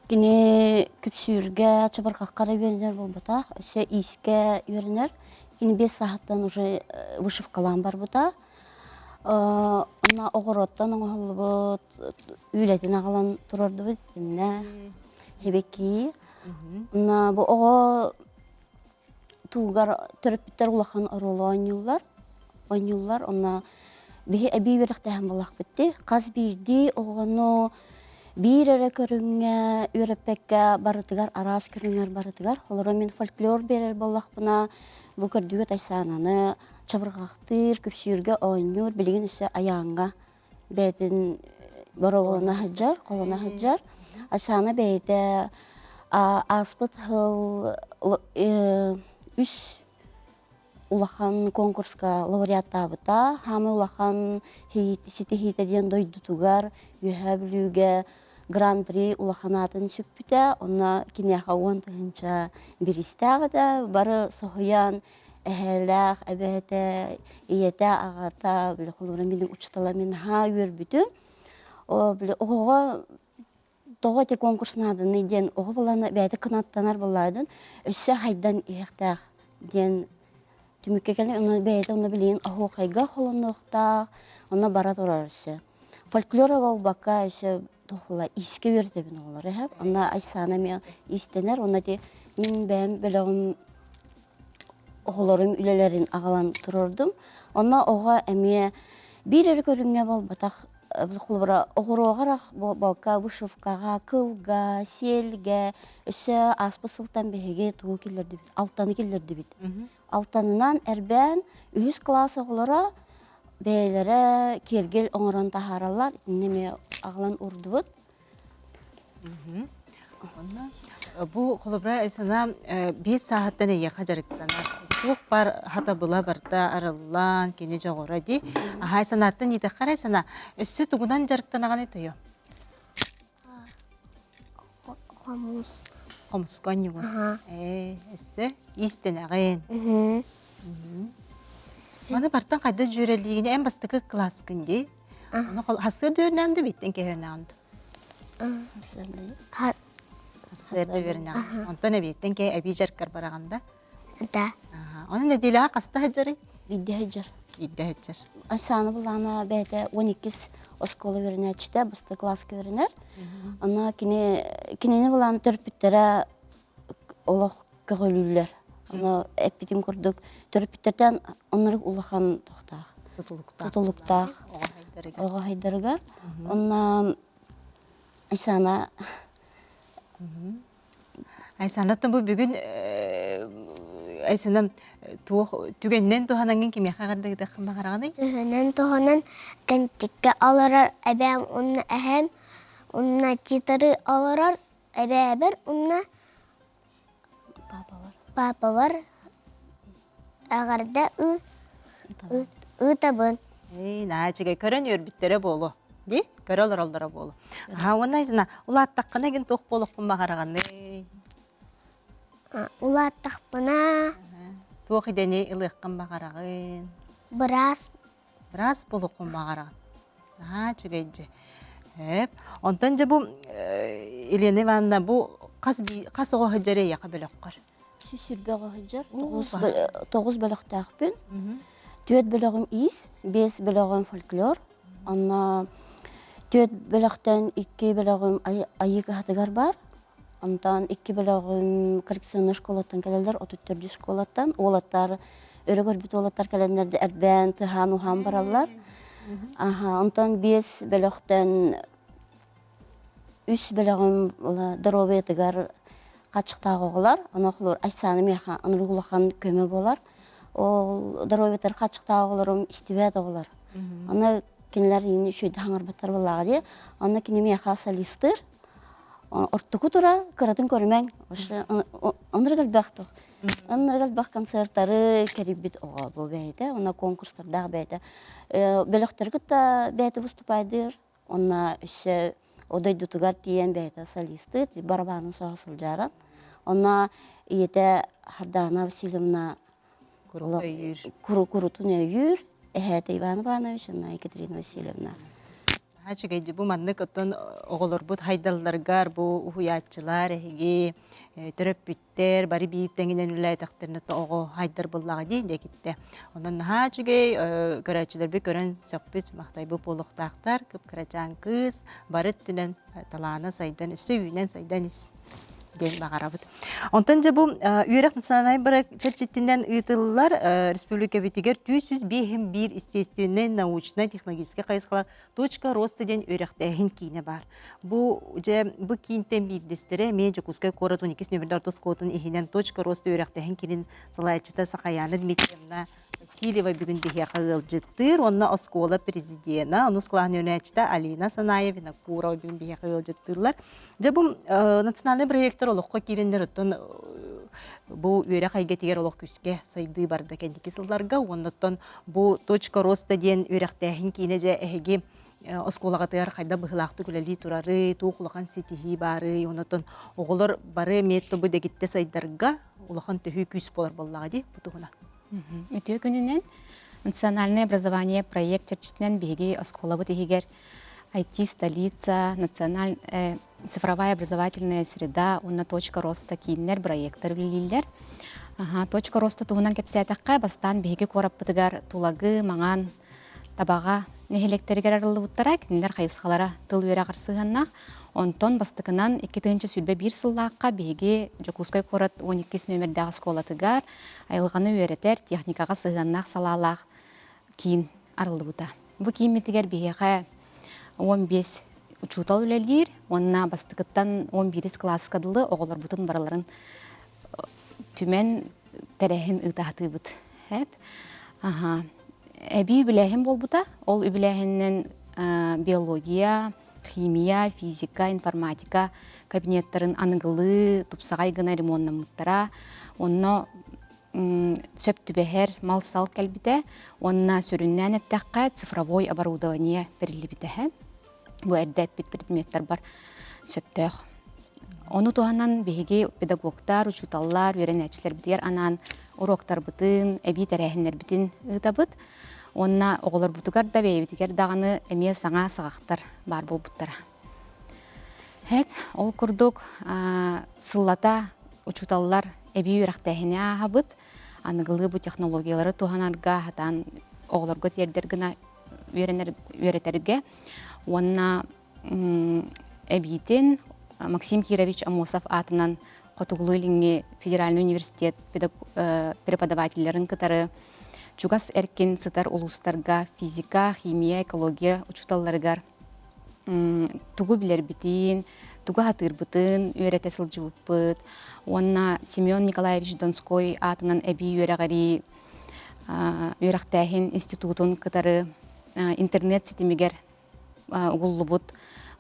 Кини күпсүүргэ, чабырҕахха эрэ үөрэнэр буолбатах, өссө иискэ үөрэнэр. Кини 5 сааһыттан уже вышивкалаан барбыта. Онно оҕуруоттан оҥоһуллубут үлэтин аҕалан турардыбыт итиннэ хибэкии. Онно бу оҕо туугар төрөппүттэр улахан оруолу оонньууллар. Оонньууллар. Онно биһи эбии үөрэхтээһин буоллахпыт дии. Хас биирдии оҕону биир эрэ көрүҥҥэ үөрэппэккэ барытыгар араас көрүҥэр барытыгар. Холобура мин фольклор биэрэр буоллахпына бу көрдүүгэ Тайсаананы чабырҕахтыыр, күпсүүргэ оонньуур, билигин өссө Айааҥҥа бэйэтин боруобалана сылдьар, холоно сылдьар. Айсаана бэйэтэ ааспыт сыл үс Улахан конкурска лауреаттаабыта. Хаамай улахан ситиһиитэ диэн дойдутугар Үөһээ Бүлүүгэ Гран-при улахан аатын сүкпүтэ. Онно киниэхэ 10 тыһыынча бириистээх этэ. Бары соһуйан, эһээлээх эбээтэ, ийэтэ, аҕата, били холобура мин учуутала мин наһаа үөрбүтүм. Били оҕоҕо тоҕо ити конкурс нааданый диэн оҕо булана бэйэтэ кынаттанар буоллаҕын өссө хайдан иһиэхтээх диэн түмүккэ кэлэн онно бэйэтэ онно билигин оһуохайга холонуохтаах, онно бара турар өссө. Фольклор буолбакка өссө туохула иискэ үөрэтэбин оҕолору эһэм. Онно Айсана эмиэ иистэнэр, онно ити мин бэйэм бөлөҕүм оҕолорум үлэлэрин аҕалан туруордум. Онно оҕо эмиэ биир эрэ көрүҥҥэ буолбатах, холобура оҕуруоҕа балка, вышивкаҕа, кылга, сиэлгэ, өссө ааспыт сылтан биһиги тугу киллэрдибит? Алтаны киллэрдибит. Алтанынан эрбээн үһүс кылаас оҕолоро бэйэлэрэ киэргэл оҥорон таһаараллар. Итиннэ эмиэ аҕалан уурдубут. Онно бу холобура Айсана 5 сааһыттан эйиэхэ дьарыктанар. Туох бар хатабыла барда арыллан, кини дьоҕура дии. Аһай санааттан иитэххэ Айсана, өссө тугунан дьарыктанаҕыный тойо? Хомус. Хомуска оонньуугун. Ээ, өссө иистэнэҕин. Маны бартан хайда дьүөрэлиигин эн бастакы кылааскын дии. Ону хасыа дүөрнээн да биттен кэһөнөөн. Сарсыарда үөрэнэҕин. Онтон эбиэттэн кэ эбии дьарыккар бараҕын да? Да. Онон нэдиэлэҕэ хаста сылдьарый? Биирдэ сылдьар. Биирдэ сылдьар. Айсана булаана бэйэтэ 12 оскуола үөрэнээччитэ, бастакы кылааска үөрэнэр. Онно кини кинини булаан төрөппүттэрэ олох көҕүлүүллэр. Ону эппитим курдук төрөппүттэртэн оннук улахан тохтоох. Тутулуктаах. Тутулуктаах. Оҕо хайдарыгар. Онно Айсана Айсанаттан бу бүгүн Айсана туох түгэнинэн туһанаҥҥын кимиэхэ эҕэрдэ баҕараҕыный? Түһүнэн туһанан кэнтиккэ олорор эбээм уонна эһээм уонна титары олорор эбээбэр уонна папалар. Папалар эҕэрдэ ыытабын. Эй, наһаа үчүгэй көрөн үөрбүттэрэ буолуо. Дии, көрө олороллоро буолуо. Аха, уонна Айсана, улааттаххына гин туох буолуоххун баҕараҕыный? Улааттахпына Туох идэни ылыаххын баҕараҕын? Быраас. Быраас буолуоххун баҕараҕын. Наһаа үчүгэй дьэ. Эп. Онтон дьэ бу Елена Ивановна бу хас хас оҕо сылдьар эйиэхэ бөлөххөр? Сүүрбэ оҕо сылдьар. Тоҕус бөлөхтөөхпүн. Түөрт бөлөҕүм иис, биэс бөлөҕүм фольклор. Онно түөрт бөлөхтөн икки бөлөҕүм айыы кыһатыгар бар. Онтон икки бөлөҕүм коррекционнай школаттан кэлэллэр, 34 школаттан. Уолаттар, өрө көрбүт уолаттар кэлэннэр эрбээн, тыһаан-уһаан бараллар. Аха, онтон биэс бөлөхтөн үс бөлөҕүм доруобуйатыгар хаччыктаах оҕолор. Ону холуур Айсаана миэхэ аныгы улахан көмө буолар. Ол доруобуйатыгар хаччыктаах оҕолорум истибэт оҕолор. Аны кинилэр үчүгэйдик хаҥарбаттар буоллаҕа дии. Онно кини миэхэ солистыыр. Ортоку турар, кыратын көрүмэҥ. Оннук элбэх туох. Оннук элбэх концертары кэрийбит оҕо бу бэйэтэ. Онно конкурстардаах бэйэтэ. Бөлөхтөрү кытта бэйэтэ выступайдыыр. Онно өссө о дойдутугар тиийэн бэйэтэ солистыыр, барабаанын соһо сылдьааран. Онно ийэтэ Хардаана Васильевна курутун өйүүр, эһээтэ Иван Иванович, уонна Екатерина Васильевна. Үчүгэй бу маннык оттон оҕолорбут хайдалларгар бу уһуйааччылар эһиги төрөппүттэр бары биир тэҥинэн үлэлээтэхтэринэ оҕо хайдар буоллаҕа дии диэкиттэ. Онон наһаа үчүгэй көрөөччүлэрбит көрөн сөхпүт махтайбыт буолуохтаахтар кып-кырачаан кыыс бары өттүнэн талаана сайдан өссө үүнэн сайдан ис диэн баҕарабыт. Онтон дьэ бу үөрэх национальнай бырайыак чэрчитинэн ыытыллар республикабытыгар 405 естественнэй, научнай, технологическай хайысхалаах точка роста диэн үөрэхтээһин киинэ баар. Бу дьэ бу киинтэн биирдэстэрэ эмиэ Дьокуускай куорат 12 нөмердэр орто оскуолатын иһинэн точка роста үөрэхтээһин киинин салайааччыта Сахаяна Дмитриевна Васильева бүгүн биһиэхэ ыалдьыттыыр уонна оскуола президена, онус кылааһын үөрэнээччитэ Алина Санаева Винокурова бүгүн биһиэхэ ыалдьыттыыллар. Дьэ бу национальнай проектар олоххо киирэннэр оттон. Бу үөрэх эйгэтигэр олох күүскэ сайдыы барда кэнники сылларга. Уоннаттан бу «Точка роста» диэн үөрэхтээһин киинэ дьэ эһиги оскуолаҕытыгар хайдах быһыылаахтык үлэлии турарый, туох улахан ситиһии баарый, онотон оҕолор бары эмиэ бу дэгиттэ сайдарга улахан төһүү күүс буолар буоллаҕа дии бу туһунан. Үтүө күнүнэн Национальное образование проект чэрчитинэн биһиги оскуолабыт иһигэр IT-столица, националь, цифровая образовательная среда уонна точка роста кииннэр проектар үлэлииллэр. Точка роста туһунан кэпсээтэххэ, бастаан биһиги куораппытыгар Тулагы, Маҥан, Табаҕа нэһилиэктэригэр арыллыбыттара, кинилэр хайысхалара тыл үөрэҕэр сыһыаннаах. Онтон бастакынан 2021 сыллаахха биһиги Дьокуускай куорат 12 нүөмэрдээх оскуолатыгар айылҕаны үөрэтэр техникаҕа сыһыаннаах салаалаах киин арыллыбыта. Бу кииммитигэр биһиэхэ 15 учуутал үлэлиир уонна бастакыттан 11 кылааска дылы оҕолорбутун барыларын түмэн тэрээһин ыыта сатыыбыт. Эп. Аха. Эбии үбүлээһин буолбута. Ол үбүлээһининэн биология, химия, физика, информатика кабинеттарын аныгылыы, тупсаҕай гына ремоннаммыттара. Онно сөп түбэһэр мал-сал кэлбитэ уонна сүрүннээн эттэххэ цифровой оборудование бэриллибитэ. Бу эрдэ эппит предметтарбар сөптөөх. Ону туһанан биһиги педагогтар, учууталлар, үөрэнээччилэрбитигэр анаан уруоктарбытын, эбии тэрээһиннэрбитин ыытабыт. Уонна оҕолорбутугар да бэйэбитигэр даҕаны эмиэ саҥа саҕахтар баар буолбуттара. Хэп, ол курдук сыллата учууталлар эбии үөрэхтээһини ааһабыт. Аныгылыы бу технологиялары туһанарга, хатаан оҕолорго тиэрдэр гына үөрэнэр үөрэтэргэ уонна эбиитин Максим Кирович Аммосов аатынан Хотугулуу-Илиҥҥи федеральный университет преподавателлэрин кытары чугас эркин сытар улуустарга физика, химия, экология учууталларыгар тугу билэрбитин, тугу сатыырбытын үөрэтэ сылдьыбыппыт уонна Семен Николаевич Донской аатынан эбии үөрэҕирии үөрэхтээһин институтун кытары интернет ситимигэр угуллубут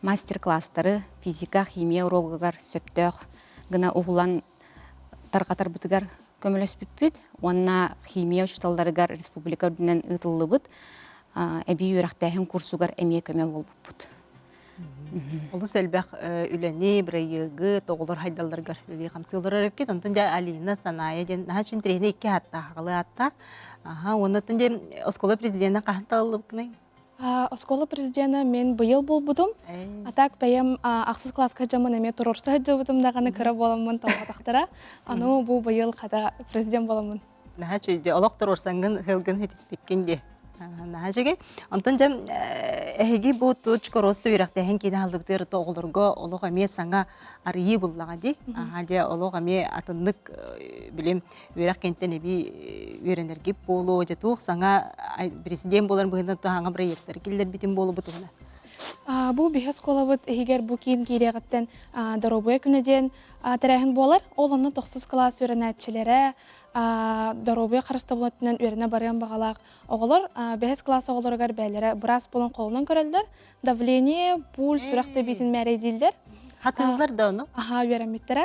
мастер-класстары физика, химия уруогугар сөптөөх гына уһулан тарҕатарбытыгар көмөлөспүппүт уонна химия учууталларыгар республика үрдүнэн ыытыллыбыт эбии үөрэхтээһин курсугар эмиэ көмө буолбуппут. Олус элбэх үлэни, бырайыагы тоҕолор хайдалларыгар үлэлии хамсыылар эбиккит. Онтон дьэ Алина, Саная диэн наһаа интэриэһинэй икки ааттаах, аҕалыы ааттаах. Аха, уонна дьэ оскуола президенэ хаһан талыллыбыккыный? Оскуола президенэ мен быйыл буолбутум. А так бэйэм ахсыс класска дьаммын эмиэ туруорса сылдьыбытым даҕаны кыра буоламмын талбатахтара. Аны бу быйыл хата президент буоламмын. Наһаа үчүгэй олох туруорсаҥҥын ыһылгын хитиспиккин дии. Наһаа үчүгэй. Онтон дьэ эһиги бу точка роста үөрэхтээһин киинэ аһыллыбытыгар оҕолорго олох эмиэ саҥа арыйыы буллаҕа дии. Аха дьэ олох эмиэ атыннык билим үөрэх кэнтэн эбии үөрэнэргит буолуо, дьэ туох саҥа президент буолар быһыытынан саҥа проекттары киллэрбитин буолубут уһуна. Бу биһи оскуолабыт иһигэр бу киин киириэҕиттэн доруобуйа күнэ диэн тэрээһин буолар. Ол онно тохсус кылаас үөрэнээччилэрэ доруобуйа харыстабылын өттүнэн үөрэнэ барыан баҕалаах оҕолор бэһис кылаас оҕолоругар бэйэлэрэ быраас буолан холунан көрөллөр. Давление, пульс, сүрэх тэбиитин мээрэйдииллэр. Хатыыллар да ону? Аха, үөрэммиттэрэ.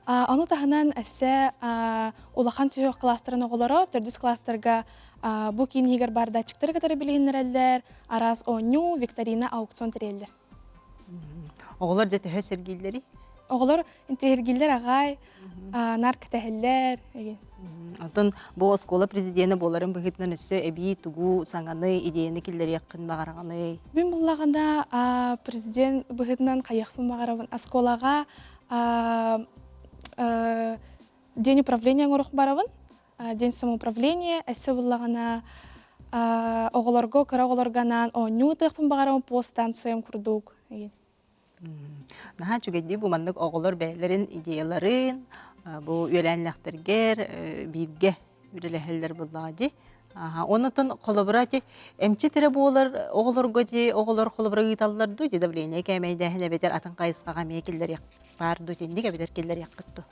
Ону таһынан өссө улахан сүһүөх кылаастарын оҕолоро төрдүс кылаастарга бу киин иһигэр баар датчиктары кытары билиһиннэрэллэр, араас оонньуу, викторина, аукцион тэрийэллэр. Оҕолор дьэ төһө сэргииллэрий? Оҕолор интэриэһиргииллэр аҕай, наар кэтэһэллэр. Онтон бу оскуола президенэ буоларын быһыытынан өссө эбии тугу саҥаны, идеяны киллэриэххин баҕараҕыный? Мин буллаҕына президент быһыытынан хайыахпын баҕарабын. Оскуолаҕа день управления оҥоруох барабын. День самоуправления өссө буллаҕына оҕолорго, кыра оҕолорго анаан оонньуу ытыахпын баҕарабын пост станциям курдук. Наһаа үчүгэйдии бу маннык оҕолор бэйэлэрин идеяларын бу үөлээннэхтэргэр бииргэ үлэлэһэллэр буоллаҕа дии. Оннотон холобура ити эмчит эрэ буолар оҕолорго дии оҕолор холобура ыыталлар дуу ди давление кээмэйдээһин эбэтэр атын хайысхаҕа эмиэ киллэриэх баар дуу итинник эбэтэр киллэриэххит дуу?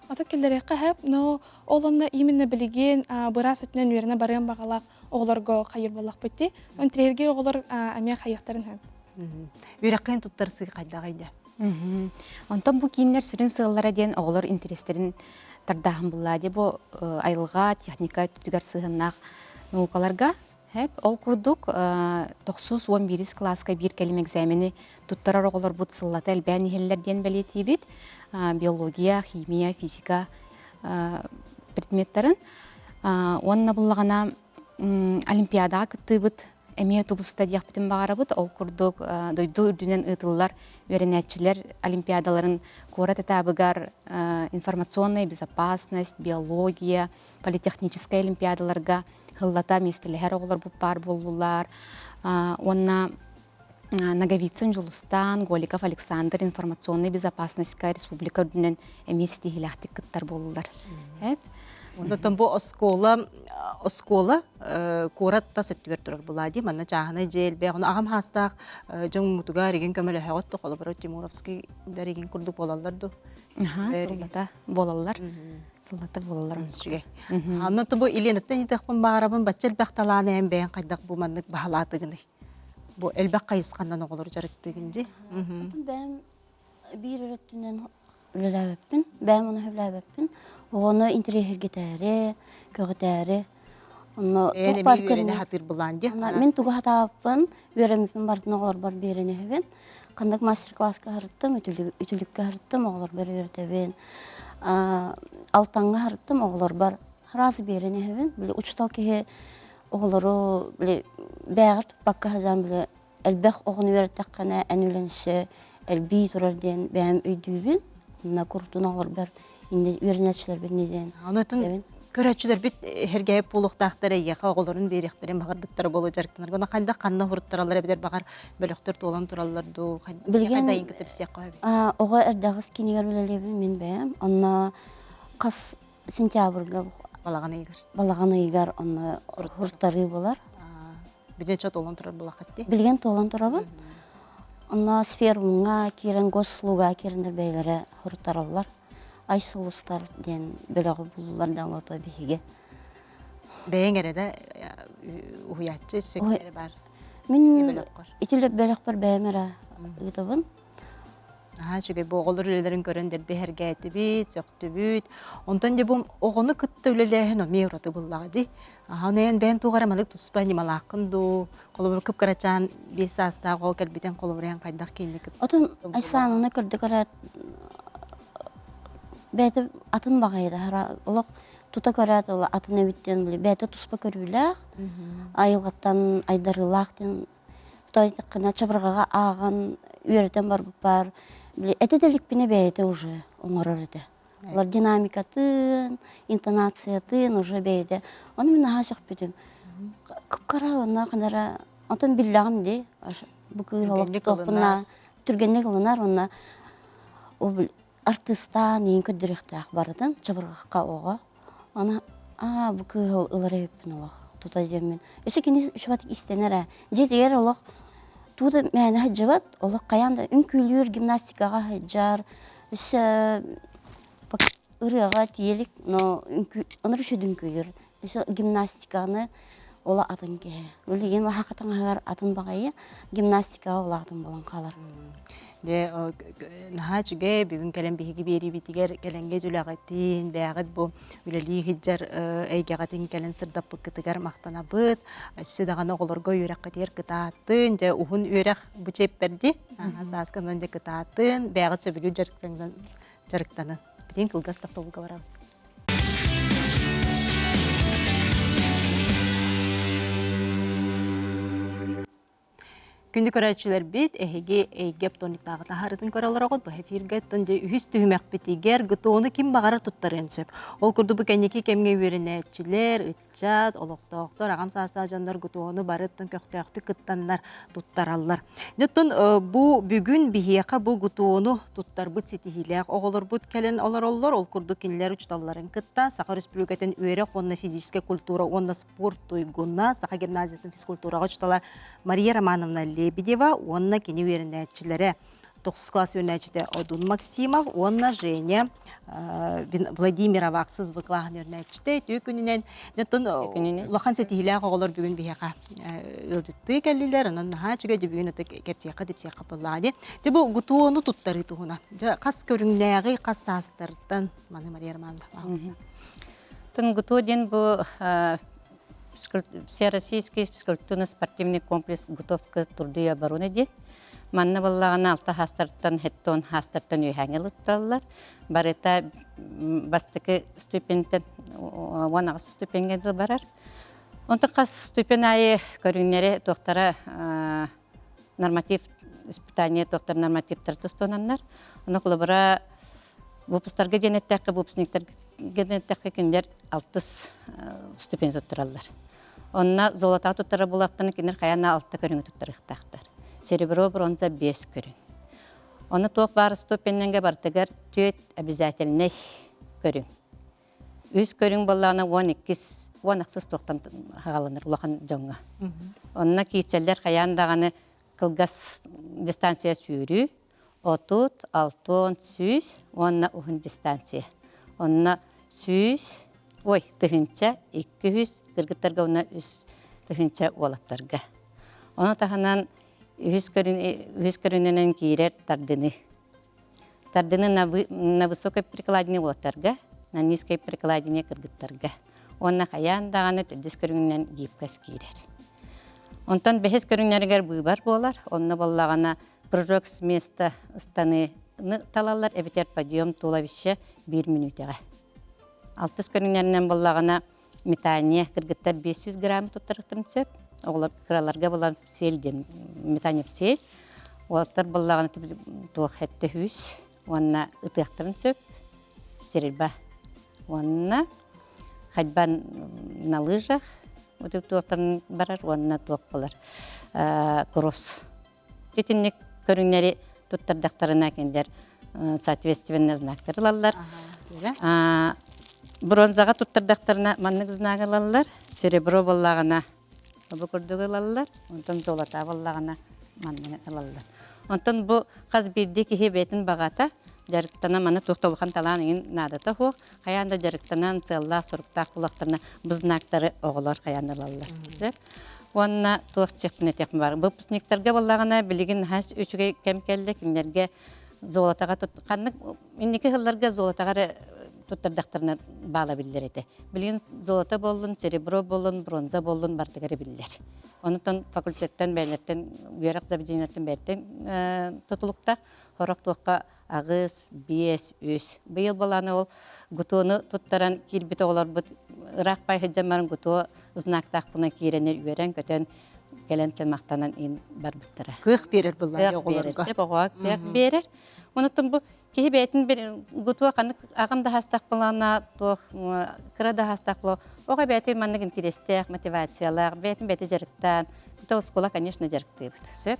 Ото киллэриэххэ сөп, но ол онно именно билигин быраас өттүнэн үөрэнэ барыан баҕалаах оҕолорго хайыр буоллахпыт дии. Интриһиргиир оҕолор эмиэ хайыахтарын сөп. Үөрэххин туттарсыы хайдаҕый дэ? Онтон бу кииннэр сүрүн сыаллара диэн оҕолор интэриэстэрин тардааһын буллаа дии бу айылҕа, техника өттүгэр сыһыаннаах наукаларга. Ол курдук тохсус уон биирис кылааска биир кэлим экзамени туттарар оҕолорбут сыллата элбээн иһэллэр диэн бэлиэтиибит. Биология, химия, физика предметтарын. Уонна буллаҕына олимпиадаҕа кыттыыбыт эмиэ тубуста диэхпитин баҕарабыт. Ол курдук дойду үрдүнэн ыытыллар үөрэнээччилэр олимпиадаларын куорат этабыгар информационная безопасность, биология, политехническай олимпиадаларга сыллата миэстэлэһэр оҕолорбут баар буоллулар. Уонна Ноговицын Дьулустаан, Голиков Александр информационнай безопасностька республика үрдүнэн эмиэ ситиһиилээхтик кыттар буоллулар. Онтон бу оскуола оскуола куорат тас өттүгэр турар булаа дии. Манна чааһынай дьиэ элбэх. Ону аҕам хаастаах дьоҥмутугар игин көмөлөһөҕүт да холобура Тимуровский да игин курдук буолаллар ду. Сыллата буолаллар. Сыллата буолаллар. Үчүгэй. Онно бу Еленаттан итэхпин баарабын бачча элбэх талааны эн бэйэн хайдах бу маннык баһалаатыгыный? Бу элбэх хайысханан оҕолору дьарыктыыгын дии. Бэйэм биир өрөттүнэн үлэлээбэппин, бэйэм ону сөбүлээбэппин. Оҕону интэриэһиргэтээри, көҕүтээри, онно Бэйэн туох баар эмиэ үөрэнэ көрүҥү сатыыр былаан дии. Мин тугу сатаабыппын, үөрэммиппин барытын оҕолорбор биэрэн иһэбин. Ханнык мастер-класска сырыттым, үтүлүккэ сырыттым, оҕолорбор үөрэтэбин. Алтаҥҥа сырыттым, оҕолорбор сразу биэрэн иһэбин. Били учуутал киһи оҕолору били бэйэҕэр туппакка сылдьан били элбэх оҕону үөрэттэххинэ эн үлэҥ өссө элбии турар диэн бэйэм өйдүүбүн. Онно курутун оҕолорбор иннэ үөрэнээччилэрбэр иннэ диэн Онотун көрөөччүлэрбит эргээп буолуохтаахтар эйиэхэ оҕолорун биэриэхтэрин баҕарбыттара буолуо дьарыктанарга. Ону хайдах ханна уһуруттараллар эбэтэр баҕар бөлөхтөр туолан тураллар дуу? Билигин хайда кытта билсиэххэ сөбүй? Оҕо эрдэҕэс кинигэр үлэлиэбин мин бэйэм. Онно хас сентябрьга балаҕан ыйыгар балаҕан ыйыгар онно хуртарыы болар. Билигин чо туолан турар булаххат дии. Билигин туолан турабын. Онно сферумҥа киирэн госуслуга киирэннэр бэйэлэрэ хуруттараллар. Ай сулустар диэн бөлөҕү буллулар да лото биһиги. Бэйэҥ эрэ да уһуйааччы сөккөрө бар. Мин ити бөлөхпөр бэйэм эрэ ыытабын. Наһаа үчүгэй бу оҕолор үлэлэрин көрөн дэлби сэргээтибит, сөхтүбүт. Онтон дьэ бу оҕону кытта үлэлээһин эмиэ ураты буллаҕа дии. Аһан эн бэйэн туох эрэ маннык туспа ньымалааххын дуу, холобур кып-кырачаан 5 саастаах оҕо кэлбитин холобур эн хайдах киинни кытта Отун Айсаананы көрдө көрөөт бэйэтэ атын баҕайыта олох тута көрөөт ол атын эбиттэн били бэйэтэ туспа көрүүлээх айылҕаттан айдарыылаах диэн Тойтаххына чабырҕаҕа ааҕан үөрэтэн барбыппар, били этэ да иликпинэ бэйэтэ уже оҥорор этэ. Олор динамикатын, интонациятын уже бэйэтэ. Ону мин наһаа сөхпүтүм. Кып-кыра онно ханара онтон биллэҕим дии. Бу кыыс олох тутуохпуна түргэнник ылынар уонна артыыстаан иин көрдөрүөхтээх барытын чабырҕахха оҕо. Аны аа бу кыыһы ылар эбиппин олох тута диэммин. Өссө кини үчүгэй истэнэр ээ. Дьиэтигэр олох тугу да мээнэ сылдьыбат, олох хайаан да үҥкүүлүүр, гимнастикаҕа сылдьар, өссө ырыаҕа тиийэ илик, но ыныр үчүгэй үҥкүүлүүр. Өссө гимнастиканы ола атын киһи. Билигин лаһаха таҥаһыгар атын баҕайы гимнастикаҕа улаатын буолан хаалар. Дьэ, наһаа үчүгэй бүгүн кэлэн биһиги биэриибитигэр кэлэнгэ үлэҕитин, бэйэҕит бу үлэлии сылдьар эйгэҕитин кэлэн сырдаппыккытыгар махтанабыт. Өссө даҕаны оҕолорго үөрэххитигэр кытаатын, дьэ уһун үөрэх бу чиэппэрди. Сааскы онон дьэ кытаатын, бэйэҕит сөбүлүүр дьарыктанын. Билигин кылгас тохтобулга барабыт. Күндү көрөөччүлэрбит, эһиги эйгэ оптониктааҕы таһаарытын көрө олороҕут. Бу эфиргэ оттон дьэ үһүс түһүмэхпитигэр ГТО-ну ким баҕарар туттарыан сөп. Ол курдук бу кэнники кэмҥэ үөрэнээччилэр, ыччат, олохтоохтор, аҕам саастаах дьоннор ГТО-ну бары оттон көхтөөхтүк кыттаннар туттараллар. Дьэ оттон бу бүгүн биһиэхэ бу ГТО-ну туттарбыт ситиһиилээх оҕолорбут кэлэн олороллор. Ол курдук кинилэр учууталларын кытта Саха Өрөспүүбүлүкэтин үөрэх уонна физическэй культура уонна спорт туйгуна, Саха гимназиятын физкультураҕа учуутала Мария Романовна Лебедева уонна кини үөрэнээччилэрэ. Тохсус класс үөрэнээччитэ Одун Максимов уонна Женя Владимирова ахсыс В кылааһын үөрэнээччитэ. Үтүө күнүнэн оттон улахан ситиһиилээх оҕолор бүгүн биһиэхэ ыалдьыттыы кэллилэр. Онон наһаа үчүгэй бүгүн ытык кэпсиэххэ типсиэххэ буоллаҕа дии. Дьэ бу ГТО-ну туттарыы туһунан. Дьэ хас көрүҥнээҕи, хас саастартан маны Мария Романовна пожалуйста. Тын ГТО диэн бу Всероссийский физкультурно-спортивный комплекс «Готовка труды и обороны» диэн. Манна буоллаҕына алта хаастартан хеттон хаастартан үөһээҥи ылытталлар. Барыта бастакы ступеньтэн 18 ступеньгэ дылы барар. Онтон хас ступень аайы көрүҥнэри туохтара норматив испытание туохтар нормативтар тустуонаннар. Ону холобура выпустарга диэн эттэххэ, выпускниктарга диэн эттэххэ кинилэр алтыс ступень туттараллар. Онно золотаҕа туттарар буоллахтарына кинилэр хайаан алта көрүҥү туттарыахтаахтар. Серебро, бронза биэс көрүҥ. Ону туох баар ступеннэргэ барытыгар түөрт обязательнай көрүҥ. Үс көрүҥ буоллаҕына уон иккис, уон ахсыс туохтан хааланар улахан дьоҥҥо. Онно киирсэллэр хайаан даҕаны кылгас дистанция сүүрүү, 30, 60, 100 уонна уһун дистанция. Онно 100, ой, тыһыынча, 200 кыргыттарга уонна үс тыһыынча уолаттарга. Ону таһынан үһүс көрүн үһүс көрүнүнэн киирэр тардыны. Тардыны на, на высокой прикладине уолаттарга, на низкой прикладине кыргыттарга. Уонна хайаан даҕаны төрдүс көрүҥүнэн гибкость киирэр. Онтон бэһис көрүҥнэригэр быыбар буолар. Онно буоллаҕына прыжок с места ыстаныыны талаллар эбэтэр подъем туловища биир мүнүүтэҕэ. Алтыс көрүҥнэринэн буоллаҕына метание кыргыттар 500 грамм туттарыахтарын сөп. Оҕолор кыраларга булан сель диэн метание в сель. Уолаттар буоллаҕына туох хэттэ сүүс уонна ытыахтарын сөп. Стрельба уонна ходьба на лыжах туохтарын барар уонна туох буолар кросс. Итинник көрүҥнэри туттардахтарына кинилэр соответственно знактар ылаллар. Бронзаҕа туттардахтарына маннык знак ылаллар, серебро буоллаҕына бу курдук ылаллар, онтон золота буоллаҕына маннык ылаллар. Онтон бу хас биирдии киһи бэйэтин баҕата дьарыктана маны туох да улахан талаан иҥин наадата суох, хайаан да дьарыктанан сыаллаах соруктаах буоллахтарына бу знактары оҕолор хайаан да ылаллар. Сөп. Уонна туох диэхпин этиэхпин баар. Выпускниктарга буоллаҕына билигин наһаа үчүгэй кэм кэллэ кинилэргэ золотоҕа ханнык инники сылларга золотоҕа эрэ туттардахтарына баала биллэр этэ. Билигин золото буоллун, серебро буоллун, бронза буоллун барытыгар биллэр. Онтон факультеттан бэйэлэртэн үөрэх заведениелэртэн бэйэлэртэн тутулуктаах сорох туохха аҕыс, биэс, үс. Быйыл балааны ол ГТО-ну туттаран киирбит оҕолорбут ыраах бай сылдьан баран ГТО знактаахпына киирэннэр үөрэн-көтөн кэлэн чымахтанан ин барбыттара. Кыах биэрэр быллаан Кыах биэрэр, сөп оҕоҕо кыах биэрэр. Онуттан бу киһи бэйэтин ГТО ханнык аҕам да хаастаах былаана туох кыра да хаастаах була оҕо бэйэтин маннык интириэстээх, мотивациялаах, бэйэтин бэйэтэ дьарыктаан То оскуола, конечно, дьарыктыыбыт. Сөп.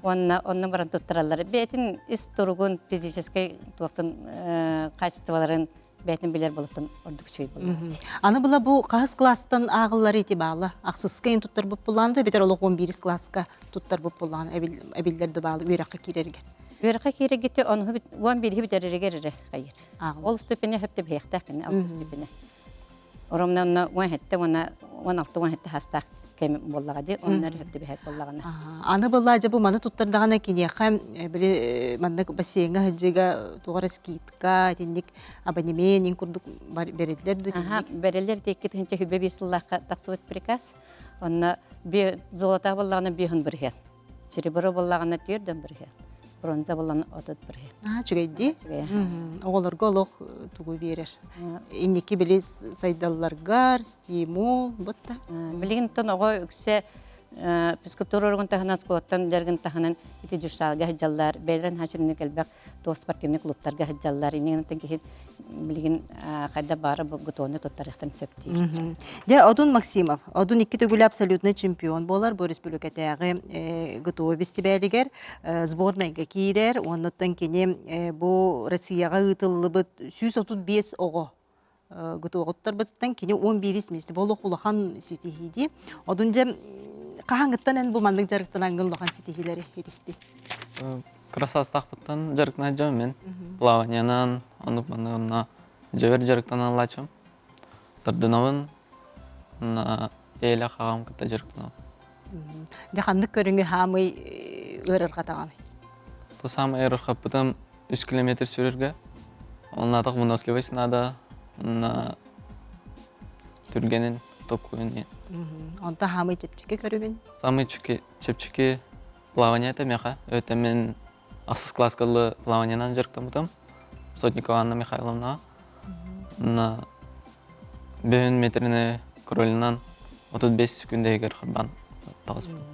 Уонна онно баран туттараллар. Бэйэтин ис туругун, физическэй туохтун качестволарын бэйэтин билэр болуттан ордук үчүгэй буолар. Аны була бу хаһыс класстан ааҕыллар ити баала. Ахсыска ин туттарбыт булаан да битер олох 11 класска туттарбыт булаан эбиллер да баалы үөрэххэ киирэригэр. Үөрэххэ киирэргити ону 11 бүтэрэригэр эрэ хайыр. Ол ступене хөптө биһиэхтээх кини алты ступене. Оромна онно 17 уонна 16-17 хастаах кэм буоллаҕа дии, онно өрөһөп түбэһэр буоллаҕына. Аны была дьэ бу маны туттардаҕына киниэхэ били маннык бассейҥа сылдьыыга туох эрэ скидка итинник абонемент курдук бэриллэр дуу Аха, бэриллэр дии 2021 сыллаахха тахсыбыт приказ. Онно золотаах буоллаҕына биэһин бырыһыан. Серебро буоллаҕына түөрдөн бырыһыан. Бронза буоллаҕына 30 бырыһыан. Аа, үчүгэйдии. Үчүгэй. Оҕолорго олох тугу биэрэр? Инники били сайдалларгар стимул бутта. Билигин тон оҕо үксэ физкультура уруогун таһынан, оскуолаттан дьарыгын таһынан ити дюшалга сылдьаллар, бэйэлэрин хачыннык элбэх туох спортивный клубтарга сылдьаллар. Иннигин киһи билигин хайда баара бутуону туттарыахтан сөп диир. Дьэ, Одун Максимов. Одун икки төгүл абсолютный чемпион буолар бу республикатааҕы ГТО бэстибээлигэр сборнайга киирэр. Оннуттан кини бу Россияҕа ыытыллыбыт 135 оҕо ГТО-ҕуттарбытыттан кини 11 миэстэ бу олох улахан ситиһии дии. Одун дьэ хаһааҥҥыттан эн бу маннык дьарыктанаҥҥын улахан ситиһиилэри итистиҥ? Кыра саастаахпыттан дьарыктана сылдьабын мин. Плаваниенан, оннук маннык онно дьэбэр дьарыктана ылааччым. Тардынабын, уонна эйэлээх аҕам кытта дьарыктанабын. Дьэ ханнык көрүҥү хаамый ыарырҕатаҕын? То самый ыарырҕаппытым 3 километр сүүрэргэ. Оннатах выносливость надо, на түргэнин токкуйун. Онто хаамый чэпчэки көрүгүн? Самый чэпчэки плавание это меха. Это мен ахсыс класска плаваниенан дьарыктаммытым. Сотникова Анна Михайловна. На бөһүн метрини кролинан 35 күндэ иһигэр харбаан таҕыспытым.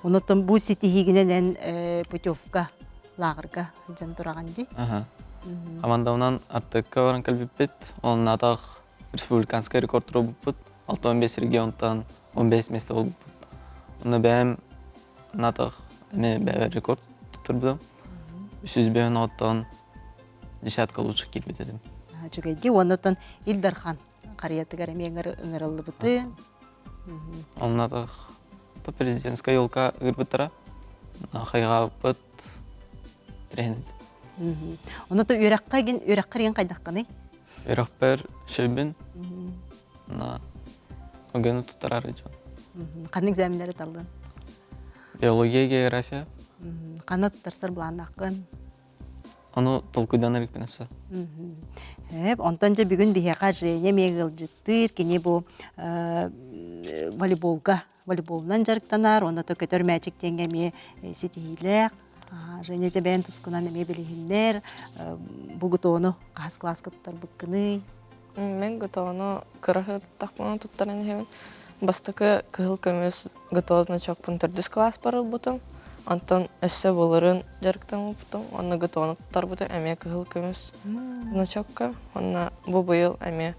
Онотон бу ситиһиигинэн эн путевка лааҕырга сылдьан тураҕын дии? Командабынан Артекка баран кэлбиппит. Оннатах республиканскай рекорд туруорбуппут. 65 регионтан 15 место буолбуппут. Онно бэйэм натах эмиэ бэйэбэр рекорд туттарбытым. 305 оттон десятка лучше киирбит этим. Үчүгэйдии. Оннотон Ил Дархан харыйатыгар эмиэ ыҥырыллыбыты. Оннатах то президентская елка ыырбыттара. Хайҕаабыппыт тренинг. Онно то үөрэххэ гин үөрэххэ реген хайдаххыный? Үөрэхпэр шөбүн на огену туттарар дьон. Ханнык экзаменнары таллын? Биология, география. Ханна туттарсар былааннааххын? Ону толкуйданар иликпин өссө. Эп, онтон дьэ бүгүн биһиэхэ Женя эмиэ ыалдьыттыыр. Кини бу волейболга волейболунан дьарыктанар, уонна то көтөр мээчик диэҥҥэ эмиэ ситиһиилээх. Женя дьэ бэйэн тускунан эмиэ билиһиннэр. Бу ГТОну хаһыс кылааска туттарбыккыный? Мин ГТОну кыра сырыттахпына туттаран иһэбин. Бастакы кыһыл көмүс ГТО значокпун төрдүс кылааспар ылбытым. Онтон өссө былырыын дьарыктаммыппытым. Онно ГТОну туттарбытым эмиэ кыһыл көмүс значокка. Онно бу быйыл эмиэ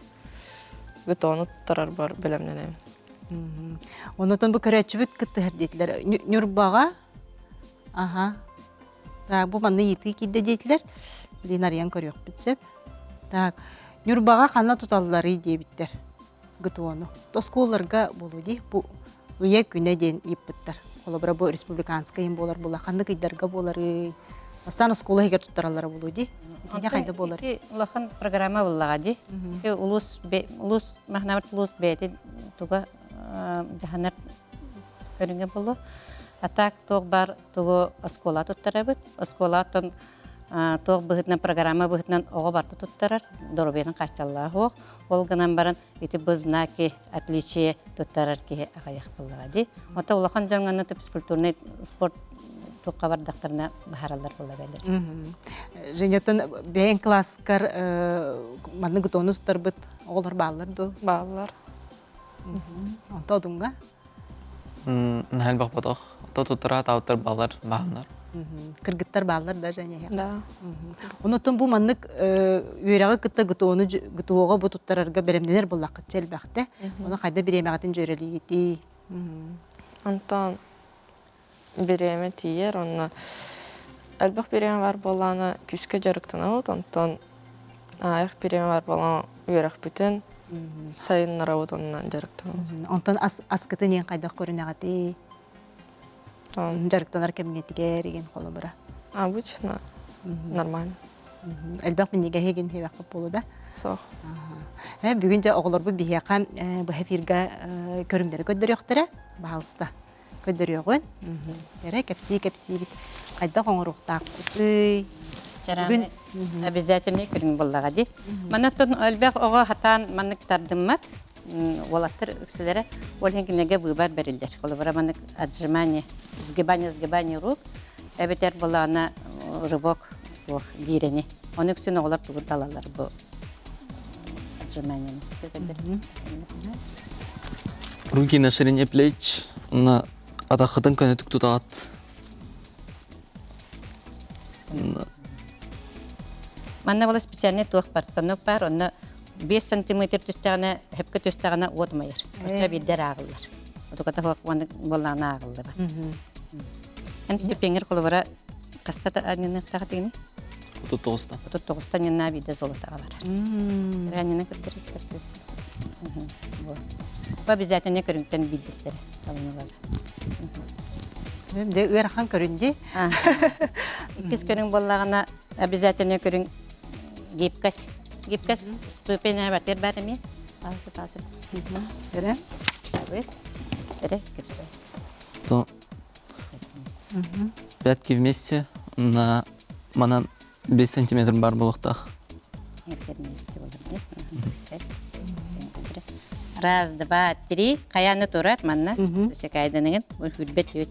ГТОну туттарарбар бэлэмнэнэбин. Онотон бу көрөөччүбүт кыттыһар диэтилэр. Ньурбаҕа аха Так, бу манна ыйытыы киирдэ диэтилэр. Билин арыйан көрүөхпүт сөп. Так, Ньурбаҕа ханна туталларый диэбиттэр ГТОну. Оскуолаларга буолуо дии. Бу ыйа күнэ диэн ыйыппыттар. Холобура бу республиканскай ыйым буолар була. Ханнык ыйдарга буоларый? Бастаан оскуола иһигэр туттараллара буолуо дии. Итиннэ хайда буолар? Ити улахан программа буллаҕа дии. Ити улус улус махнабыт улус бэйэтин туга дьаһанар көрүҥэ буолуо. А так туох бар тугу оскуола туттарабыт. Оскуолаттан туох быһыытынан программа быһыытынан оҕо барыта туттарар, доруобуйатын хааччаллаах суох. Ол гынан баран ити бу знаки отличие туттарар киһи аҕыйах буоллаҕа дии. Ото улахан дьоҥҥо физкультурный спорт туохха бардахтарына баһараллар буола бэлэр. Женятын бэйэҥ класскар маннык гутону туттарбыт оҕолор бааллар дуо? Бааллар. Онто одунга? Наһаа элбэх ботох. То туттара таабыттар бааллар, баһаннар. Кыргыттар бааллар да Женя? Да. Онотон бу маннык үөрэҕи кытта ГТОну ГТОҕа бу туттарарга бэлэмнэнэр буоллаххытча элбэхтэ. Ону хайда бириэмэҕитин дьүөрэлиигитий? Онтон бириэмэ тиийэр, онно элбэх бириэмэ бар буоллаҕына күүскэ дьарыктанабыт, онтон аайах бириэмэ бар буоллаҕына үөрэхпитин сайыннарабыт онно дьарыктанабыт. Онтон ас аскытын иэн хайдах көрүнэҕитий? Дьарыктанар кэмҥитигэр игин холобура. Обычно нормально. Элбэх минньигэһи игин хиэбэххит буолу да? Суох. Бүгүн дьэ оҕолорбут биһиэхэ быһа эфиргэ көрүҥнэри көрдөрүөхтэрэ. Баһаалыста. Көрдөрүөҕүн. Эрэ кэпсии-кэпсиибит. Хайдах оҥоруохтаахпытый? Бүгүн обязательный көрүҥ буоллаҕа дии. Манна элбэх оҕо хатаан маннык тардыммат. Уолаттар үксүлэрэ ол иһин кинилэргэ быыбар бэриллэр. Холобура маннык отжимание, сгибание, сгибание рук эбэтэр буоллаҕына рывок туох биирэни. Ону үксүн оҕолор тугун талаллар бу отжиманияны. Руки на ширине плеч, на атаххытын көнөтүк тутаҕыт. Манна була специальный туох бар, станок бар, онно 5 сантиметр түстэҕинэ, хөпкө түстэҕинэ уот умайар. Оччо биирдэр ааҕыллар. Отуката хуох буоллаҕына ааҕыллыбат. Эн ступеҥҥэр холобура хаста анньыныахтаах этигини? 39-тан. 39-тан ньыннаа биирдэ золотоҕа барар. Анньына көрдөрө көрдөрөсү. Бу обязательно көрүҥтэн биирдэстэрэ талынылар. Дьэ ыарахан көрүн дии. Иккис көрүҥ буоллаҕына обязательно көрүҥ гибкость. Гибкость ступень батыр бар эмиэ. Пасы пасы. Эрэ. Эрэ кепсе. То пятки вместе на манан 5 сантиметр бар буолуохтаах. Раз, два, три. Хайааны турар манна. Секайданыгын. Хүрбет үт.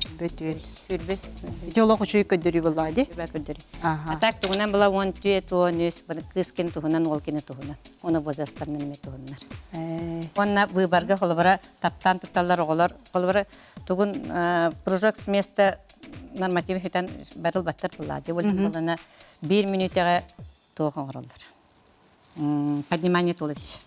Хүрбет үт. Хүрбет. Ити олох үчүгэй көрдөрүү буоллаҕа дии. Үбэ көрдөрүү. А так тугунан была он түө туон үс кыыс кин туһунан уол кини туһунан. Оны возрастарынан эме туһуннар. Онна выборга холобура таптаан тутталлар оҕолор. Холобура тугун прыжок с места норматив хүтэн барыл баттар буллаа. Ол булана биир мүнүүтэҕэ туох оҥороллор. Поднимание туловища.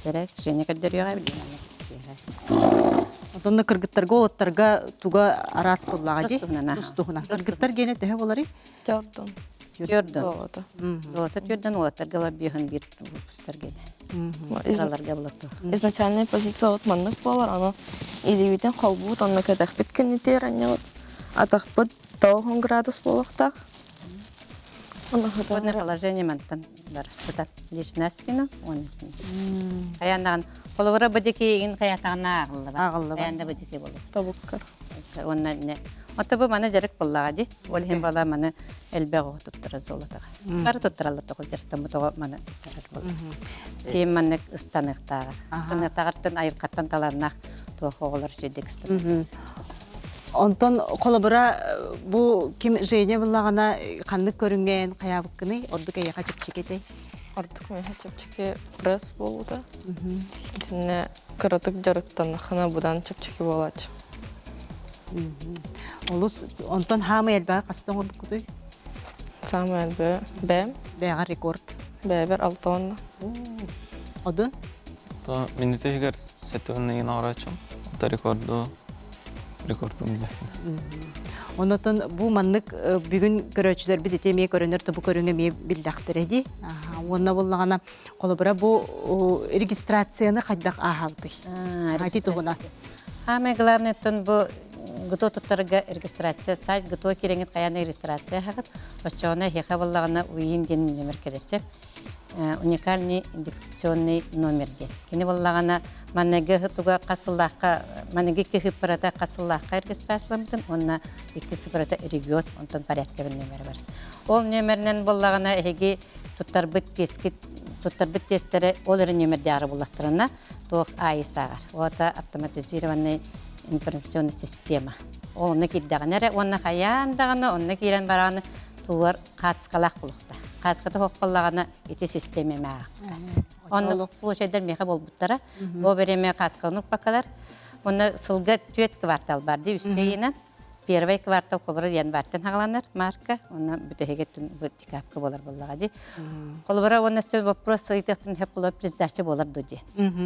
Дьэрэ, Женя көрдөрүөҕэ билигин сиэхэ. Онно кыргыттарга уолаттарга туга араас буоллаҕа дии. Тус туһунан. Кыргыттар гиэнэ төһө буоларый? Төрдөн. Төрдөн. Золото. Золото төрдөн уолаттарга ла биһын бир выпустар гене. Кыраларга булатту. Изначальная позиция вот маннык буолар, аны илиибитин холбуут, онно кэтэхпит кэннитигэр анньабыт. Атахпыт 90 градус буолуохтаах. Исходное положение мантан бар. Сытар лишь на спину, он. Хаяннаҕын холобура бу диэки игин хаятаҕына ааҕыллыбат. Ааҕыллыбат. Хаянда бу диэки болur. Тобуккар. Уонна не. Ото бу маны дьарык буоллаҕа дии. Ол иһин буола маны элбэх оҕо туттара золотоҕа. Бары туттараллар тоҕо дьарыктаммыт оҕо маны туттарар буолар. Сиэн маннык ыстаныахтааҕар. Ыстаныахтааҕартан айылҕаттан талааннаах туох оҕолор үчүгэйдик ыстанар. Онтон холобура бу ким Женя буллаҕына ханнык көрүҥҥэ хайаабыккыный? Ордук эйиэхэ чэпчэки этэй? Ордук миэхэ чэпчэки пресс буолбута. Итиннэ кыратык дьарыктаннаххына быдан чэпчэки буолааччы. Олус онтон хаамай элбэҕи хаста оҥорбуккутуй? Саамай элбэҕи бэйэм. Бэйэҕэр рекорд. Бэйэбэр алтаонна. Одун? То минута иһигэр сэттэ ыйын оҥорооччум. Ото рекорду рекордум билэхпин. Онотон бу маннык бүгүн көрөөччүлэрбит ити эмиэ көрөнөр тобу көрүҥ эмиэ биллэхтэрэ дии. Уонна буоллаҕына холобура бу регистрацияны хайдах ааһабытый? Ити туһунан. Самое главное, тон бу ГТО туттарга регистрация сайт ГТО кирэҥит хайаан регистрация хаҕыт. Оччоҕуна эһиэхэ буоллаҕына УИН диэн номер кэлэрчэ. Уникальный идентификационный номер диэн. Кини буоллаҕына манныгы туга хас сыллаахха манныгы икки сыыппарата хас сыллаахха регистрацияламмытын уонна икки сыыппарата регион онтон порядка номер бар. Ол номеринэн буоллаҕына эһиги туттарбыт тескит туттарбыт тестэри ол эрэ нүөмэрдээҕи буллахтарына туох аайы сааҕар. Ота автоматизированный информационная система. Ол онно киирдэҕинэ эрэ уонна хайаан даҕаны онно киирэн барааны тугар хаацкалаах булуохтаах. Хаацката суох буоллаҕына ити система эмэ аахпат. Оннук случайдар миэхэ буолбуттара. Бу бириэмэ хаацканы укпаккалар. Онно сылга түөрт квартал бар дии үстэ ыйынан. Первый квартал холобура январьтан хаҕаланар марка, онно бүтэһигэ декабрьга буолар буоллаҕа дии. Холобура уонна өссө вопрос ыйытыахтан сөп буолар приздача буолар дуо дии.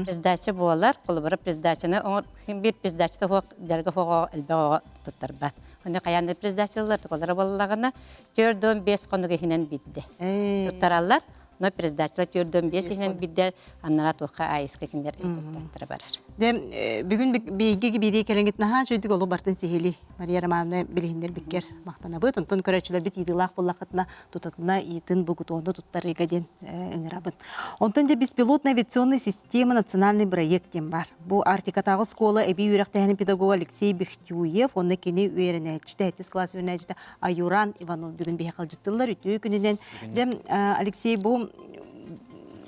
Приздача буолар, холобура приздачаны биир приздачата суох дьарыга суох элбэх оҕо туттарбат. Онно хайаан да приздачалар тугалара буоллаҕына 4-5 хонук иһинэн биирдэ туттараллар. Но пересдачала 4-5 иһинэн биирдэ аннара туохха аайыска кинилэр результаттара барар. Дэ бүгүн биһиги биирии кэлэҥит наһаа үчүгүйдүк олу бартын сиһили Мария Романовна билиһиннэр биккер махтанабыт. Онтон көрөөччүлэрбит ыйытыылаах буоллаххытына тутатына иитин бугутуону туттарыыга диэн ыҥырабын. Онтон дьэ беспилотная авиационная система национальный проект диэн бар. Бу Арктикатааҕы оскуола эбии үөрэхтээһин педагога Алексей Бехтюев, онно кини үөрэнээччитэ, сэттис класс үөрэнээччитэ Аюран Иванов бүгүн биһи халдьыттыллар үтүө күнүнэн. Дьэ, Алексей, бу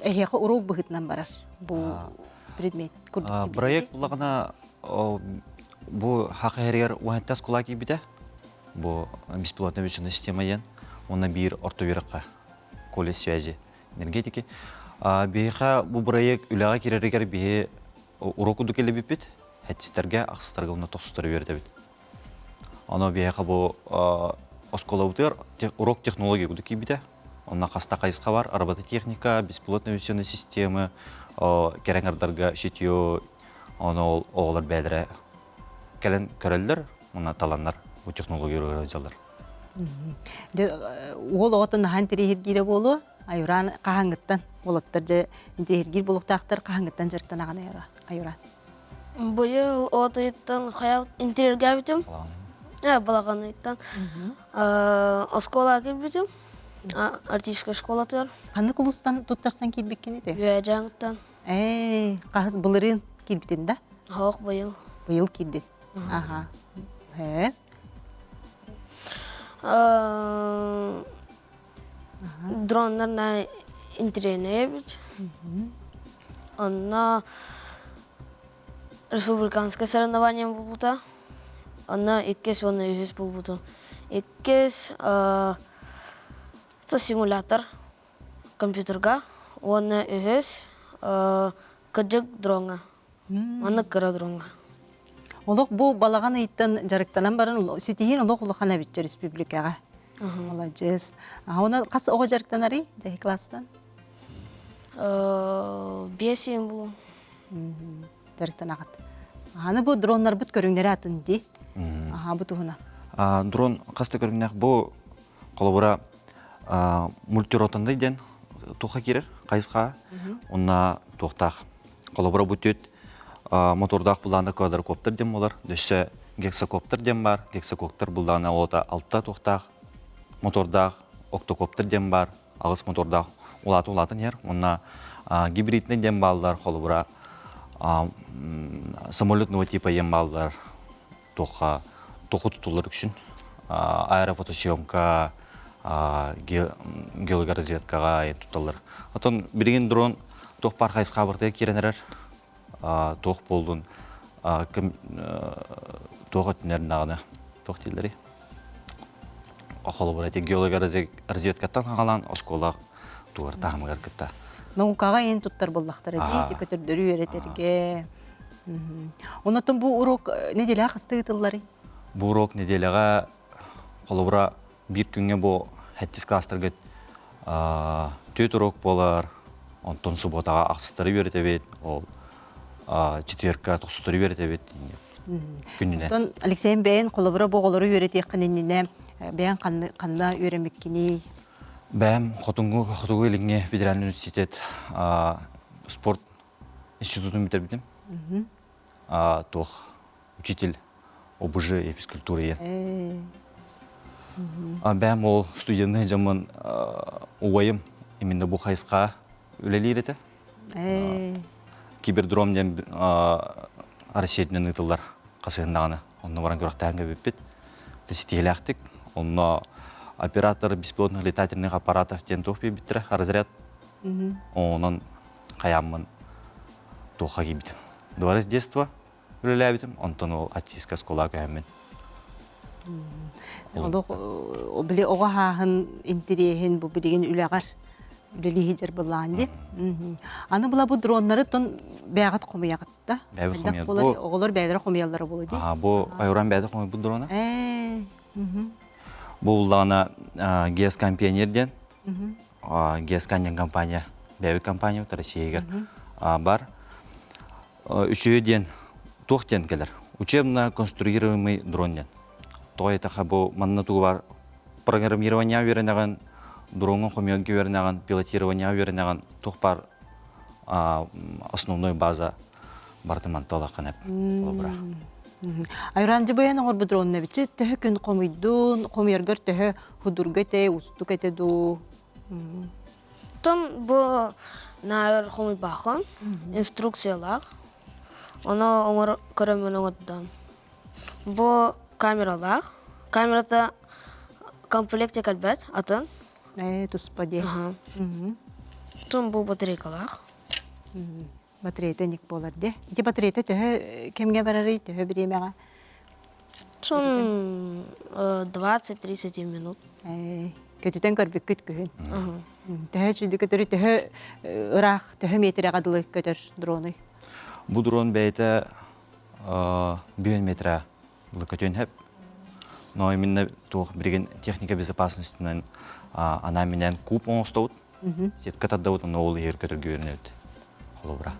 эһиэхэ уруок быһыытынан барар бу предмет курдук. Проект буллаҕына бу хах иһэригэр уһаттас оскуола киирбитэ. Бу беспилотная авиационная система диэн. Уонна биир орто үөрэххэ колледж связи энергетики. Биһиэхэ бу проект үлэҕэ киирэригэр биһи уруок курдук кэлбиппит. Хэтчистэргэ, ахсыстарга уонна тохсустары үөрэтэбит. Ону биһиэхэ бу оскуолабытыгар урок технология курдук киирбитэ. Онно хаста хайысха бар, робототехника, беспилотные авиационные системы, кэрэҥ ардарга шитье, ону ол оҕолор бэйэлэрэ кэлэн көрөллөр, уонна таланнар бу технология дьаллар. Уол оҕотун наһаа интэриэһиргиирэ буолуо, Айуран хаһааҥҥыттан уолаттар дьэ интэриэһиргиир буолуохтаахтар хаһааҥҥыттан дьарыктанаҕын Айуран? Быйыл от ыйыттан хайа интриэргээбитим. Балаҕан ыйыттан. Оскуолаҕа киирбитим. Артистическай школатыгар. Ханнык улуустан туттарсан киирбиккин ити? Үөдьээҥиттэн. Ээ, хаһыс былырыын киирбитин да? Хоох быйыл. Быйыл киирдин. Аха. Ээ. Дроннар на интриэнэбит. Онно республиканскай соревнованием булбута. Онно иккис уонна үһүс булбутум. Иккис симулятор компьютерга уонна үһүс кырдьык дроҥҥа. Маннык кыра дроҥҥа. Олох бу балаҕан ыйыттан дьарыктанан баран ситиһиин олох улахан эбит республикаҕа. Маладьыас. Оны хас оҕо дьарыктанарый дьэһи класстан? Биэс иин булум. Дьарыктанаҕыт. Аны бу дроннарбыт көрүҥнэрэ атын дии. Аха бу туһуна. Дрон хас да көрүҥнээх бу холобура мультиротондай диэн туха киирэр хайысха. Онна туохтаах. Холобура бу түт мотордаах булаана квадрокоптер диэн болар. Дөссө гексакоптер диэн бар. Гексакоптер буллаана олота алта туохтаах мотордаах октокоптер диэн бар. Аҕыс мотордаах улаата улаатан иһэр. Онна гибридный диэн бааллар холобура самолетного типа диэн бааллар туохха туоху тутуллар үксүн аэрофотосъемка геологоразведкаҕа тутталлар. Отон билигин дрон туох баар хайысха бартыга киирэн эрэр туох буоллун туох өттүнэр даҕаны туох дииллэрий холобура эти геологоразведкаттан хаҕалаан оскуола тугар таһымыгар кытта наукаҕа эн туттар буоллахтара дии көтөрдөрү үөрэтэргэ. Онотон бу урок неделя хаста ыытылларый? Бу урок неделяҕа холобура биир күҥҥэ бу хэттис класстарга түөрт урок буолар, онтон субботаҕа ахсыстары үөрэтэбит, ол четверка тохсустары үөрэтэбит күнүнэн. Онтон Алексей бэйэн холобура бу оҕолору үөрэтиэххин иннинэ бэйэн ханна үөрэммиккиний? Бэйэм Хотуҥҥу Хотугу Илиҥҥи федеральный университет спорт институтун бүтэрбитим. Туох учитель ОБЖ и физкультуры. Бэйэм ол студенный дьоммун убайым именно бу хайысха үлэлиир этэ. Кибердром диэн Россиятынан ыытыллар хасыһыннаҕына. Онно баран күрэхтэһэн кэбиппит. Ситиһилээхтик. Онно оператор беспилотных летательных аппаратов диэн туох биэрбиттэрэ разряд. Онон хайааммын туохха киирбитим. Дворец детства үлэлээбитим, онтон ол артистка оскуолаҕа көһөммүн. Олох били оҕо хааһын интириэһин бу билигин үлэҕэр үлэлии сылдьар былаан дии. Аны була бу дроннары тон бэйэҕит хомуйаҕыт да? Бэйэбит хомуйабыт. Оҕолор бэйэлэрэ хомуйаллара буолуо дии. Бу айуран бэйэтэ хомуйбут дрона. Бу буллаҕына ГСК Пионер диэн ГСК диэн компания, бэйэбит компаниябыт Россиягар бар. Үчүгэй диэн туох диэн кэлэр? Учебно конструируемый дрон диэн. Тоҕо этэхэ бу манна тугу бар программирование үөрэнэҕин, дроҥҥа хомуйарга үөрэнэҕин, пилотирование үөрэнэҕин, туох бар основной база барыта манта улахан эп холобура. Айраанжы быйан оҥорбут дронна бичи төһө күн хомуйдун, хомуйаргар төһө худурга этэ, устук этэ дуу? Том бу наар хомуйбаахын, инструкциялаах. Ону оҥор көрөммүн оҥордум. Бу камералаах. Камерата комплекте кэлбэт, атын. Туспа дии. Том бу батарейкалаах. Батарейта ник буолар дии. Ити батарейта төһө кэмҥэ барарый, төһө бириэмэҕэ? Сон 20-30 минут. Көтүтэн көрбүккүт күһүн. Төһө үчүгэй көтөрү төһө ыраах, төһө метрэҕэ дылы көтөр дронуй? Бу дрон бэйэтэ бүөн метрэ дылы көтүөн сөп. Но именно туох билигин техника безопасностынан анаан-минээн куб оҥостобут. Сетка тардабыт, онно ол иһигэр көтөргө үөрэнэбит. Холобура.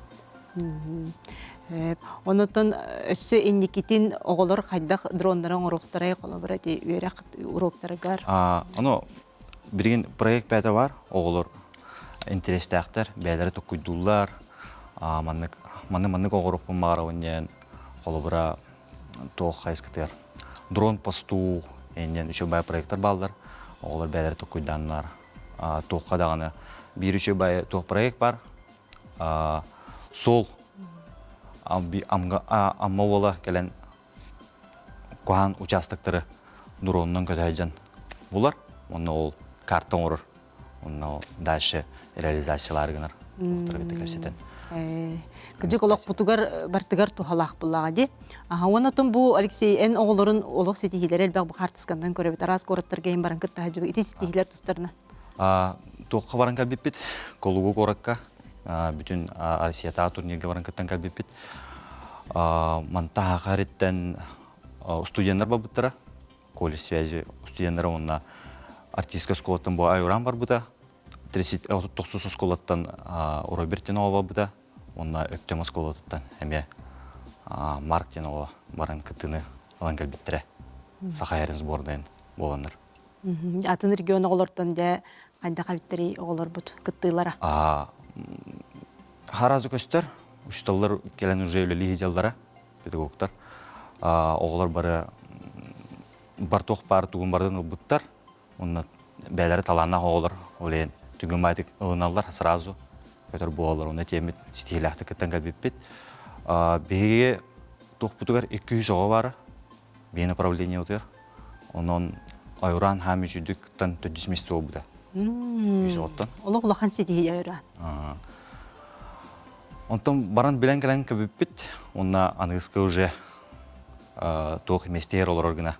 Онотон өссө инникитин оҕолор хайдах дроннары оҥоруохтарай холобура ити үөрэх уроктарыгар? Ону билигин проект бэйэтэ бар, оҕолор интэриэстээхтэр, бэйэлэрэ токкуйдууллар, маннык маннык маннык оҕоруохпун баҕарабын диэн. Холобура, туох хайыскатыгар дрон посту эннен үчүгэй проекттар бааллар. Оҕолор бэйэлэрэ токкуйдааннар туохха даҕаны биир үчүгэй туох проект бар. Суол Амма уола кэлэн куһаан участоктары дронунан көтөһөйдьэн булар. Онно ол карта оҥорор. Онно дальше реализациялаары гынар. Кэпсэтэн. Кырдьык олохпутугар бартыгар туһалаах буллаҕа ди. Аха уонна бу Алексей эн оҕолорун олох ситиһиилэри элбэх бу хаартысканнан көрөбүт. Араас куораттарга иһин баран кытта сылдьыбыт. Ити ситиһиилэр тустарына. Туохха баран кэлбиппит? Колугу куоракка бүтүн Россиятааҕы турнирга баран кыттан кэлбиппит. Манта хариттен студенттар барбыттара. Колледж связи студенттара уонна артистка школаттан бу айуран барбыта. 39 оскуолаттан Роберт диэн оҕо барбыта. Уонна Өктөм оскуолатыттан эмиэ Марк диэн оҕо баран кыттыыны ылан кэлбиттэрэ. Саха эрин сборнайын буоланнар. Атын регион оҕолортон дьэ хайдах эбиттэрий оҕолорбут кыттыылара? Харазы көстөр. Учууталлар кэлэн уже үлэлии сылдьаллара, педагогтар. Оҕолор бары бар туох баар тугун барытын ылбыттар. Онно бэйэлэрэ талааннаах оҕолор олейн түгэн баайтык ылыналлар сразу көтөр буолаллар. Онно тиэммит ситиһиилээхтик кыттан кэлбиппит. Биһиги туохпутугар 200 оҕо баара. Биһи направление утуйар. Онон Айуран хаам үчүйдүктан төрдүс месте буолбута. Үс оҕоттон. Олох улахан ситиһии Айуран. Онтон баран билэн кэлэн көбүппүт. Онна аныгыска уже туох местеһэр олорор гына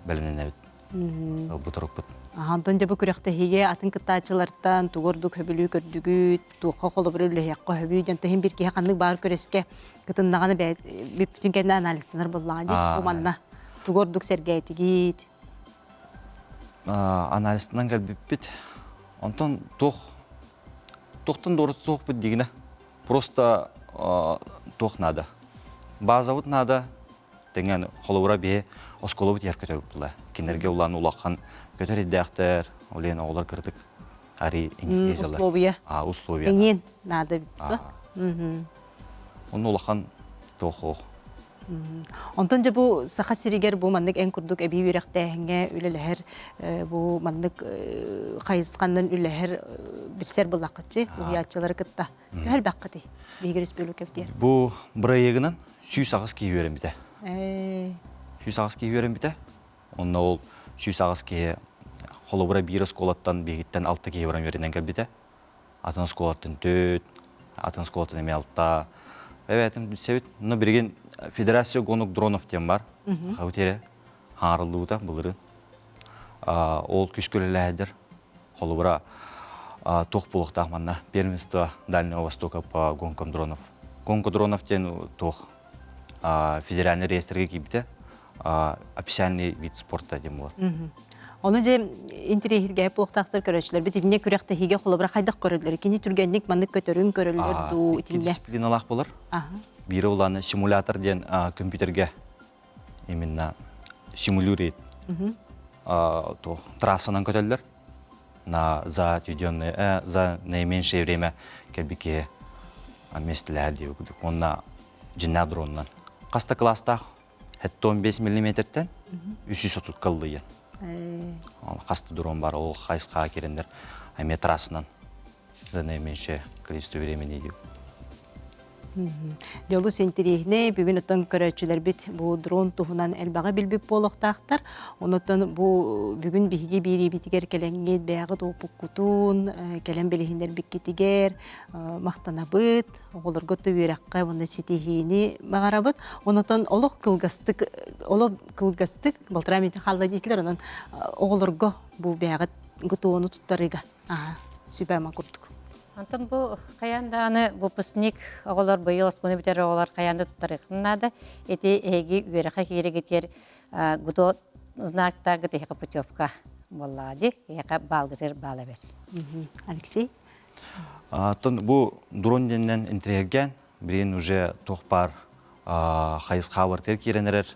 бэлэмнэнэбит. Ылбыт орукпут. Онтон дьэ бу күрэхтэһиигэ атын кыттааччылартан тугу ордук хөбүлүү көрдүгүт, туохха холобура үлэһиэххэ хөбүү диэн иһин бир киһи ханнык баар күрэскэ кытыннаҕына бүппүтүн кэннэ анализтанар буоллаҕа дии. Бу манна тугу ордук сэргээтигит? Анализтанан кэлбиппит. Онтон туох туохтан дуорат суохпут дигинэ. Просто туох надо. Базабыт надо, тэҥэн холобура биһи оскуолабыт иһэр көтөр була. Кинилэргэ улаан улахан көтөр идээхтэр, олен оҕолор кырдык ари условия. А, условия. Эҥин надо Онно улахан туох Онтон дьэ бу Саха сиригэр бу маннык эн курдук эбии үөрэхтээһиҥҥэ үлэлэһэр бу маннык хайысханнан үлэһэр билсэр буллаххытчы уһуйааччылары кытта төһө элбэххитий биһиги республикабытыгар? Бу бырайыагынан 108 киһи үөрэммитэ. 108 киһи үөрэммитэ. Онно ол 108 киһи холобура биир оскуолаттан биһигиттэн алта киһи баран үөрэнэн кэлбитэ. Атын оскуолаттан төрт, атын оскуолаттан эмиэ алта. Эбээтим билсэбит. Но билигин Федерация гонок дронов диэн бар. Хабыт эрэ хаарыллыбыта былырын. Ол күскө үлэлээһидер. Холобура туох буолуохтаах манна первенство Дальнего Востока по гонкам дронов. Гонка дронов диэн туох федеральный реестрге киирбитэ официальный вид спорта диэн буолар. Ону дьэ интэриэһиргээп буолуохтаахтар көрөөччүлэр бит итиннэ күрэхтэһиигэ холобура хайдах көрөллөр? Кини түргэнник маннык көтөрүн көрөллөр дуу итиннэ? Дисциплиналаах болар. Биирэ улаана симулятор диэн компьютерге именно симулирует туох трассанан көтөллөр на за отведенное за наименьшее время кэлбит киһи миэстэлэһэр диэбит курдук уонна дьиннээх дронунан хаста класстаах 75 миллиметртэн 330 кыллыйан хаста дрон бар ол хайысхаҕа киреннер эмиэ трассанан за наименьшее количество времени дип Дьолус интириэһинэй бүгүн оттон көрөөччүлэрбит бу дрон туһунан элбэҕи билбит буолуохтаахтар. Онотон бу бүгүн биһиги биэриибитигэр кэлэҥҥит бэйэҕит уопуккутун, кэлэн билиһиннэрбиккитигэр махтанабыт, оҕолорго да үөрэххэ уонна ситиһиини баҕарабыт. Онотон олох кылгастык, олох кылгастык, балтараа минутэ хаалла диэтилэр, онон оҕолорго бу бэйэҕит ГТО-ну туттарыыга сүбэ-ама курдук. Онтон бу хайаан даҕаны выпускник оҕолор быйыл оскуоланы бүтэрэр оҕолор хайаан да туттарыахтарын наада. Ити эһиги үөрэххэ киирэгитигэр ГТО знактаагыт эһиэхэ путевка буоллаҕа дии. Эһиэхэ баалгытыгар баал эбэр. Алексей? Оттон бу дрон диэннэн интриһэргээн, билигин уже туох баар хайысха барытыгар киирэн эрэр.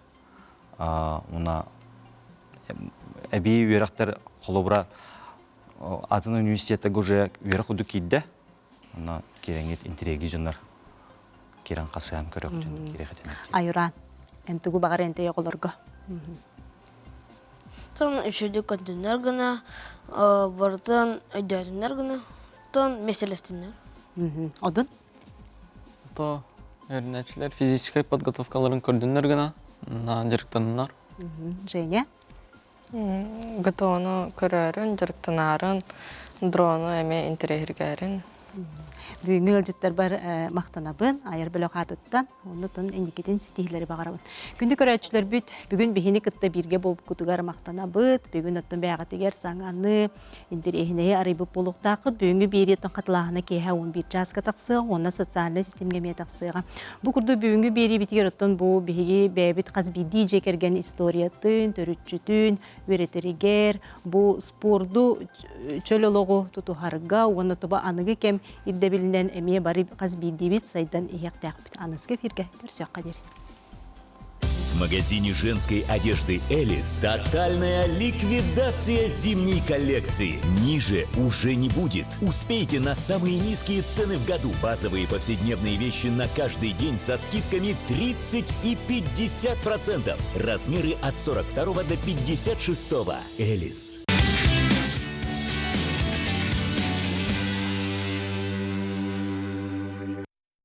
Уна эбии үөрэхтэр холобура атын университеттарга уже үөрэх курдук киирдэ. Онно киирэҥҥит интриги дьоннор. киирэн хасыһан көрөктүн киирэхитин. Айуран, эн тугу баҕар энтэй оҕолорго? Тон үчүгэй контейнер гына, барытын өйдөөтүннэр гына, тон меселестиннер. Одун? То үөрэнээччилэр физическай подготовкаларын көрдүннэр гына, дьарыктаннар. Женя? ГТО-ну көрөөрүн, дьарыктанаарын, дрону эмиэ интэриэһиргээри. Бүгүҥҥү ыалдьыттарбар махтанабын, айар бөлөх аатыттан, оннутун инникитин ситиһиилэри баҕарабын. Күндү көрөөччүлэрбит, бүгүн биһини кытта бииргэ буолбуккутугар махтанабыт. Бүгүн оттон бэйэҕитигэр саҥаны, интэриэһинэйи арыйбыт буолуохтааххыт. Бүгүҥҥү биэрииттэн хатылааһына киэһэ 11 чааска тахсыаҕа уонна социальнай ситимҥэ эмиэ тахсыаҕа. Бу курдук бүгүҥҥү биэриибитигэр оттон бу биһиги бэйэбит хас биирдии дьиэ кэргэн историятын, төрүччүтүн үөрэтэригэр, бу спорду чөл олоҕу тутуһарга уонна туба аныгы кэм ирдэбилинэн эмиэ бары хас биирдиибит сайдан иһиэхтээхпит. Аныгы эфиргэ көрсүөххэ диэри. В магазине женской одежды «Элис» тотальная ликвидация зимней коллекции. Ниже уже не будет. Успейте на самые низкие цены в году. Базовые повседневные вещи на каждый день со скидками 30 и 50%. Размеры от 42 до 56. «Элис».